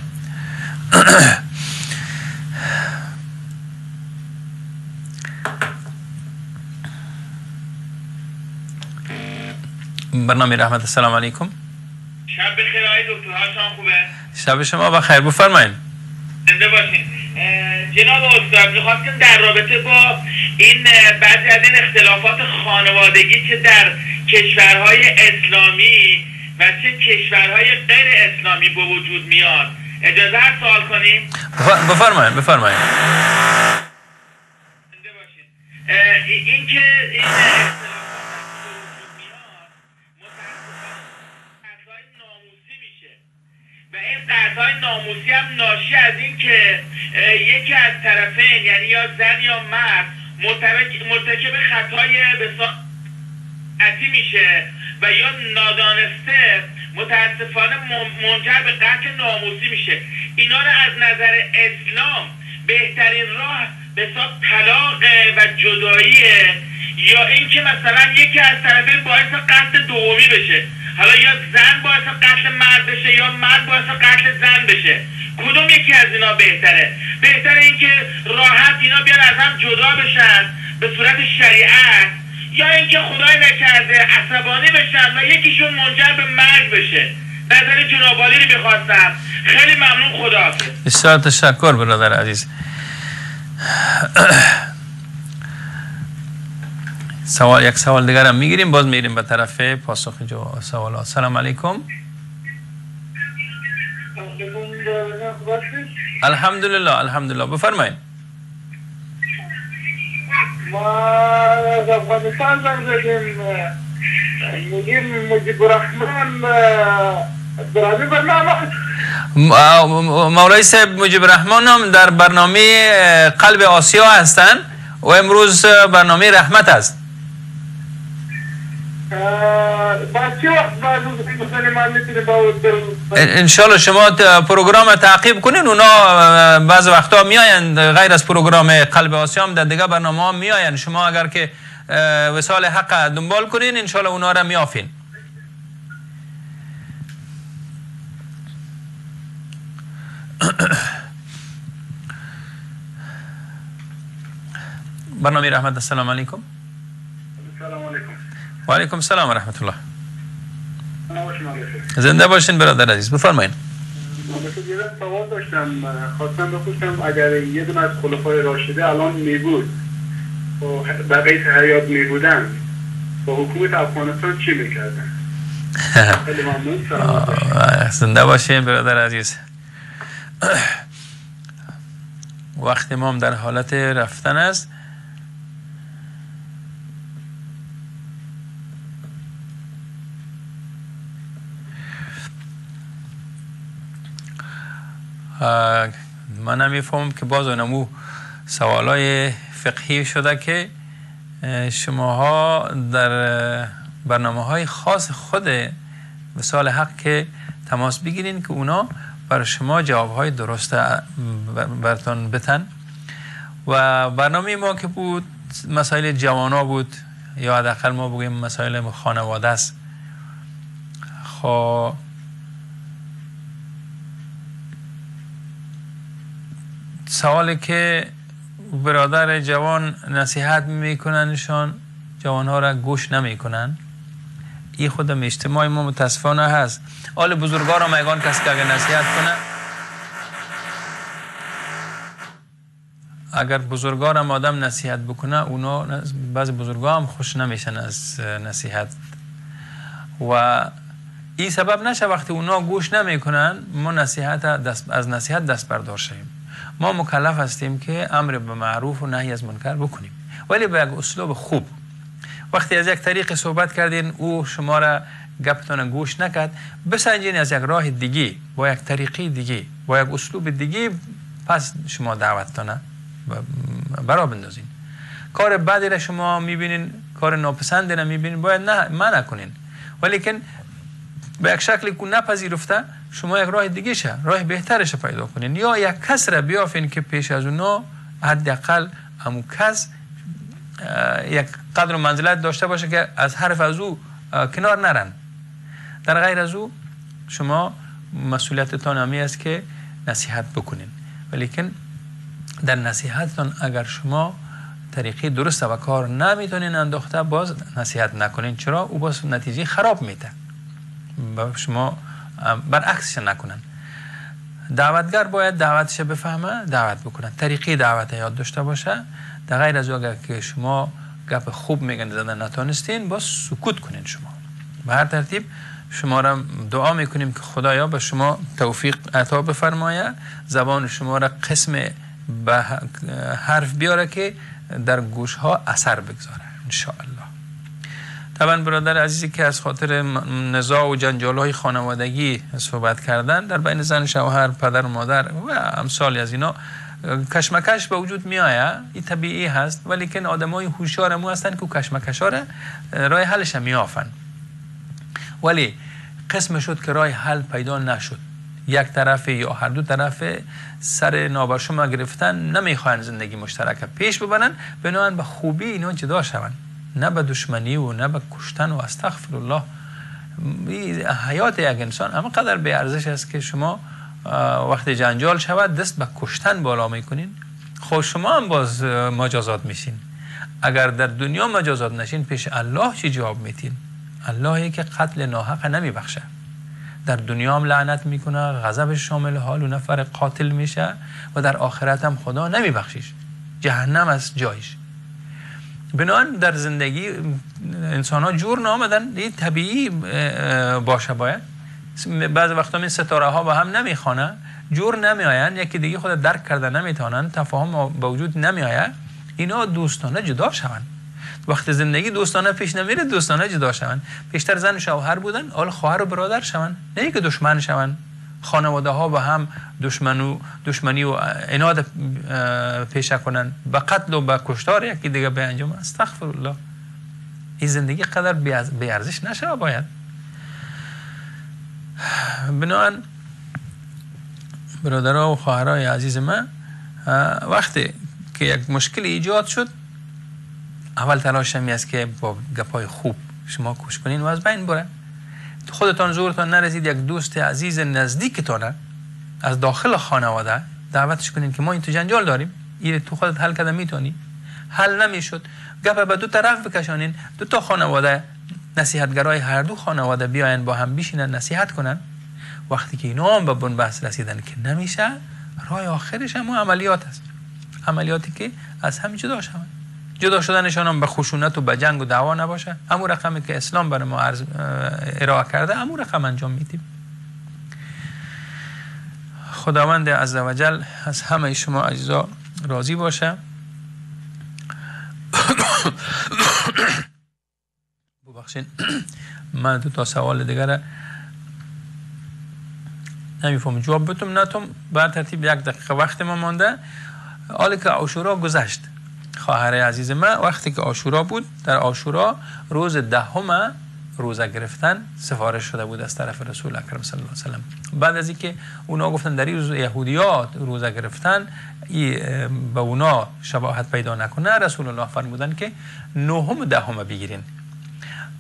برنامه رحمت، السلام علیکم. شب بخیر آقای دکتر، حالتون خوبه؟ شب شما بخیر، بفرمایید. زنده باشین. جناب استاد، می‌خواستیم در رابطه با این بعضی از این اختلافات خانوادگی که در کشورهای اسلامی و چه کشورهای غیر اسلامی به وجود میاد اجازه هست سوال کنیم؟ بفرمایید بفرمایید. این که این اختلافات وقتی به وجود میاد متاسفانه قتل‌های ناموسی میشه و این قتل‌های ناموسی هم ناشی از این که یکی از طرفین، یعنی یا زن یا مرد، مرتکب خطای بسیار عتی میشه و یا نادانسته متاسفانه منجر به قتل ناموسی میشه. اینا رو از نظر اسلام بهترین راه به حساب طلاق و جداییه، یا اینکه مثلا یکی از طرفین باعث قتل دومی بشه، حالا یا زن باعث قتل مرد بشه یا مرد باعث قتل زن بشه، کدوم یکی از اینا بهتره؟ بهتره اینکه راحت اینا بیان از هم جدا بشن به صورت شریعت، یا اینکه خدای نکرده عصبانی بشن و یکیشون منجر به مرگ بشه. نظر جناب عالی رو می‌خواستم. خیلی ممنون، خداحافظ. بسیار تشکر برادر عزیز. سوال، یک سوال دیگر هم میگیریم، باز میریم به طرف پاسخ سوالات. سلام علیکم. الحمدلله، الحمدلله، بفرمایید. ما از افغانستان زنگ زدیم، میگیم مجیب الرحمن برنامه برنامه مولای صاحب مجیب الرحمن هم در برنامه قلب آسیا هستند و امروز برنامه رحمت است. انشالله شما پروگرام تعقیب کنین، اونا بعض وقتا میآیند غیر از پروگرام قلب آسیا هم در دیگه برنامه ها میآیند. شما اگر که وصال حق دنبال کنین انشالله اونا را میافین. برنامه رحمت. السلام علیکم. السلام علیکم. و علیکم السلام و رحمت الله. زنده باشین برادر عزیز، بفرمایید. من یه سوال داشتم، خواستم بپرسم اگر یه دونه از خلفای راشده الان میبود و بقیه حیات میبودن با حکومت افغانستان چی میکردن؟ خیلی ممنون، سلامت باشین. زنده باشین برادر عزیز. وقت ما هم در حالت رفتن است. من هم میفهمم که باز اونمو سوالای فقهی شده که شماها در برنامه های خاص خود وصال حق که تماس بگیرین که اونا برای شما جواب های درست براتون بتن. و برنامه ما که بود مسائل جوانا بود، یا حداقل ما بگیم مسائل خانواده است. خب سوالی که برادر جوان نصیحت میکننشان، جوانها را گوش نمیکنن، این خودم اجتماع ما متاسفانه هست. آل بزرگا را میگن کسی که اگر نصیحت کنه، اگر بزرگا را آدم نصیحت بکنه، اونا بعض بزرگا هم خوش نمیشن از نصیحت و این سبب نشه وقتی اونا گوش نمیکنن ما نصیحت از نصیحت دست بردار شیم. ما مکلف هستیم که امر به معروف و نهی از منکر بکنیم، ولی به یک اسلوب خوب. وقتی از یک طریق صحبت کردین او شما را گپتان گوش نکرد، بسنجین از یک راه دیگه، با یک طریقی دیگه، با یک اسلوب دیگه، پس شما دعوتتان برا بندازین. کار بدی را شما میبینین، کار ناپسندی را میبینین، باید نه منع کنین، ولیکن به یک شکلی که نپذیرفته شما یک راه دیگه شه، راه بهترش پیدا کنین، یا یک کس را بیافین که پیش از اونا حداقل همون کس یک قدر و منزلت داشته باشه که از حرف از او کنار نرن. در غیر از او شما مسئولیتتان همی است که نصیحت بکنین، ولیکن در نصیحتتان اگر شما طریقی درست و کار نمیتونین انداخته، باز نصیحت نکنین. چرا؟ او باز نتیجه خراب میده. شما برعکسش نکنن. دعوتگر باید دعوتش بفهمه، دعوت بکنه، طریقی دعوت یاد داشته باشه. در غیر از او اگر که شما گپ خوب میگن زدن نتانستین، باز سکوت کنین. شما به هر ترتیب شما را دعا میکنیم که خدایا به شما توفیق عطا بفرمایه، زبان شما را قسم به حرف بیاره که در گوش ها اثر بگذاره ان شاء الله. طبعا برادر عزیزی که از خاطر نزاع و جنجال های خانوادگی صحبت کردن، در بین زن شوهر، پدر و مادر و امثال از اینا کشمکش به وجود می آید، این طبیعی هست، ولیکن آدمای هوشیار مو هستن که کشمکش ها راه حلش میافن. ولی قسم شد که راه حل پیدا نشد، یک طرف یا هر دو طرف سر نابرشما گرفتن، نمیخواین زندگی مشترک پیش ببرن، بنابراین به خوبی اینا جدا شوند، نه به دشمنی و نه به کشتن و استغفر الله. حیات یک انسان اما قدر به ارزش است که شما وقتی جنجال شود دست به کشتن بالا میکنین، خب شما هم باز مجازات میشین. اگر در دنیا مجازات نشین، پیش الله چی جواب میتین؟ اللهی که قتل ناحق نمیبخشه، در دنیا هم لعنت میکنه، غضب شامل حال و نفر قاتل میشه و در آخرت هم خدا نمیبخشیش، جهنم از جایش. بنابراین در زندگی انسان ها جور نامدن، این طبیعی باشه. باید بعض وقتا این ستاره ها با هم نمیخوانه، جور نمیآیند، یکی دیگه خود درک کرده نمیتونن، تفاهم به وجود نمیآید، اینا دوستانه جدا شوند. وقتی زندگی دوستانه پیش نمیره، دوستانه جدا شوند. بیشتر زن و شوهر بودن، حال خواهر و برادر شوند، نه که دشمن شوند. خانواده ها با هم دشمنی و عناد پیشه کنن، به قتل و به کشتار یکی دیگه به انجام. استغفر الله. این زندگی قدر بی ارزش نشه باید. بنابراین برادرها و خواهرای عزیز من، وقتی که یک مشکل ایجاد شد، اول تلاش همی است که با گپای خوب شما کوش کنین و از بین بره. خودتان زورتان نرسید، یک دوست عزیز نزدیکتانه از داخل خانواده دعوتش کنین که ما این تو جنجال داریم، این تو خودت حل کرده میتونی. حل نمیشد، گپ به دو طرف بکشانین، دو تا خانواده نصیحتگرای هر دو خانواده بیاین با هم بشینن نصیحت کنن. وقتی که اینا هم به بنبست رسیدن که نمیشه، راه آخرش هم عملیات است، عملیاتی که از هم جدا شوند. جدا شدنشان هم به خشونت و به جنگ و دعوا نباشه، همون رقمی که اسلام برای ما ارائه کرده همون رقم انجام میدیم. خداوند عزوجل از همه شما عزیزا راضی باشه. ببخشید من دو تا سوال دیگر نمیفهم جواب بتم نتم. بر ترتیب یک دقیقه وقت ما مانده. حالا که عاشورا گذشت، خواهر عزیز من، وقتی که عاشورا بود، در عاشورا روز دهم روزه گرفتن سفارش شده بود از طرف رسول اکرم صلی الله علیه و سلم. بعد از اینکه اونا گفتن در این روز یهودیات روزه گرفتن به اونا شباهت پیدا نکنه، رسول الله فرمودن که نهم و دهم بگیرین.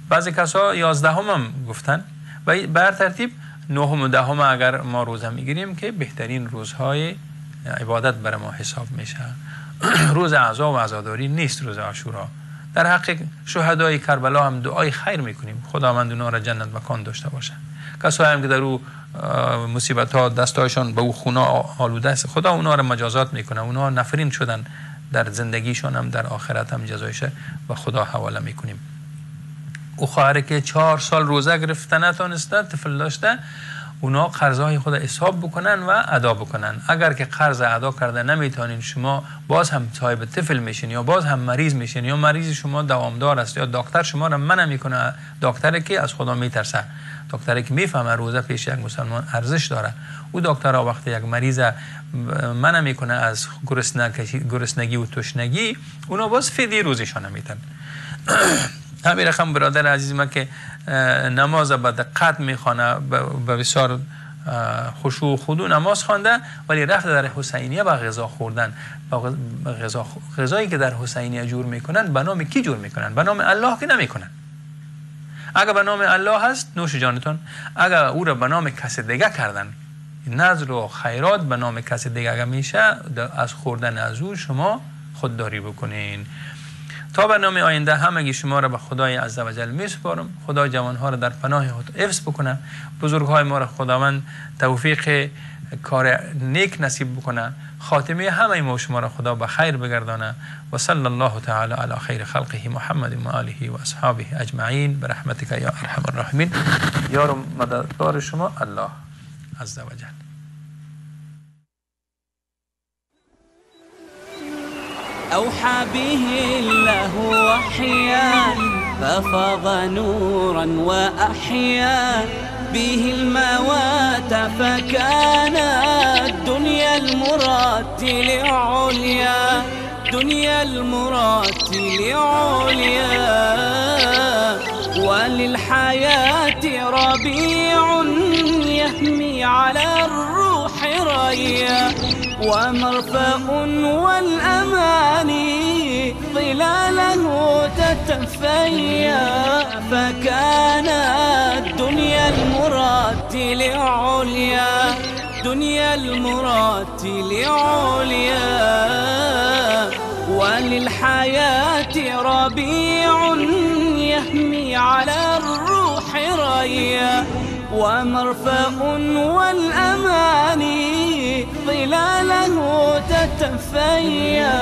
بعضی کسا 11 هم گفتن و بر ترتیب نهم و دهم اگر ما روزه میگیریم که بهترین روزهای عبادت بر ما حساب میشه. روز عزا و عزاداری نیست روز عاشورا. در حق شهدای کربلا هم دعای خیر میکنیم، خداوند اونا را جنت مکان داشته باشه. کسایی هم که در او مصیبت ها دستایشان به او خونه آلوده است، خدا اونا را مجازات میکنه. اونا نفرین شدن در زندگیشان هم در آخرت هم جزایش و خدا حواله میکنیم. او خواهره که 4 سال روزه گرفته نتونسته، طفل داشته، اونا قرضهای خود حساب بکنن و ادا بکنن. اگر که قرض ادا کرده نمیتونین، شما باز هم صاحب طفل میشین یا باز هم مریض میشین، یا مریض شما دوامدار است، یا دکتر شما را منع میکنه، دکتری که از خدا میترسه، دکتری که میفهمه روزه پیش یک مسلمان ارزش داره، او دکترها وقتی یک مریض منع میکنه از گرسنگی و تشنگی، اونا باز فدیه روزشان میتن. همین رقم برادر عزیز ما که نماز به دقت میخوانه، به بسیار خشوع و خضوع نماز خوانده، ولی رفت در حسینیه با غذا خوردن، با غذایی که در حسینیه جور میکنن به نام کی جور میکنن؟ به نام الله که نمیکنن. اگر به نام الله هست نوش جانتون، اگر او را به نام کس دیگه کردن، نذر و خیرات به نام کس دیگه اگر میشه، از خوردن از او شما خودداری بکنین. تا برنامه آینده همگی شما را به خدای عزوجل می سپارم. خدا جوانها را در پناه خود حفظ بکنه، بزرگهای ما را خداوند توفیق کار نیک نصیب بکنه، خاتمه همه ما شما را خدا به خیر بگردانه. و صلی الله تعالی علی خیر خلقه محمد و آله و اصحابه اجمعین برحمتک یا ارحم الراحمین. یار و مددگار شما الله عزوجل. أوحى به الله وحيا، ففاض نورا وأحيا به الموات، فكان الدنيا المرتل عليا، دنيا المرتل عليا. وللحياة ربيع يهمي على الروح ريا، ومرفأ والأماني ظلاله تتفيا، فكان الدنيا المرتل عليا، دنيا المرتل عليا. وللحياة ربيع يهمي على الروح ريا، ومرفأ والأماني ظلاله تتفيا،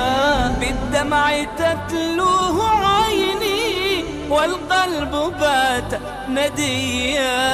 بالدمع تتلوه عيني والقلب بات نديا.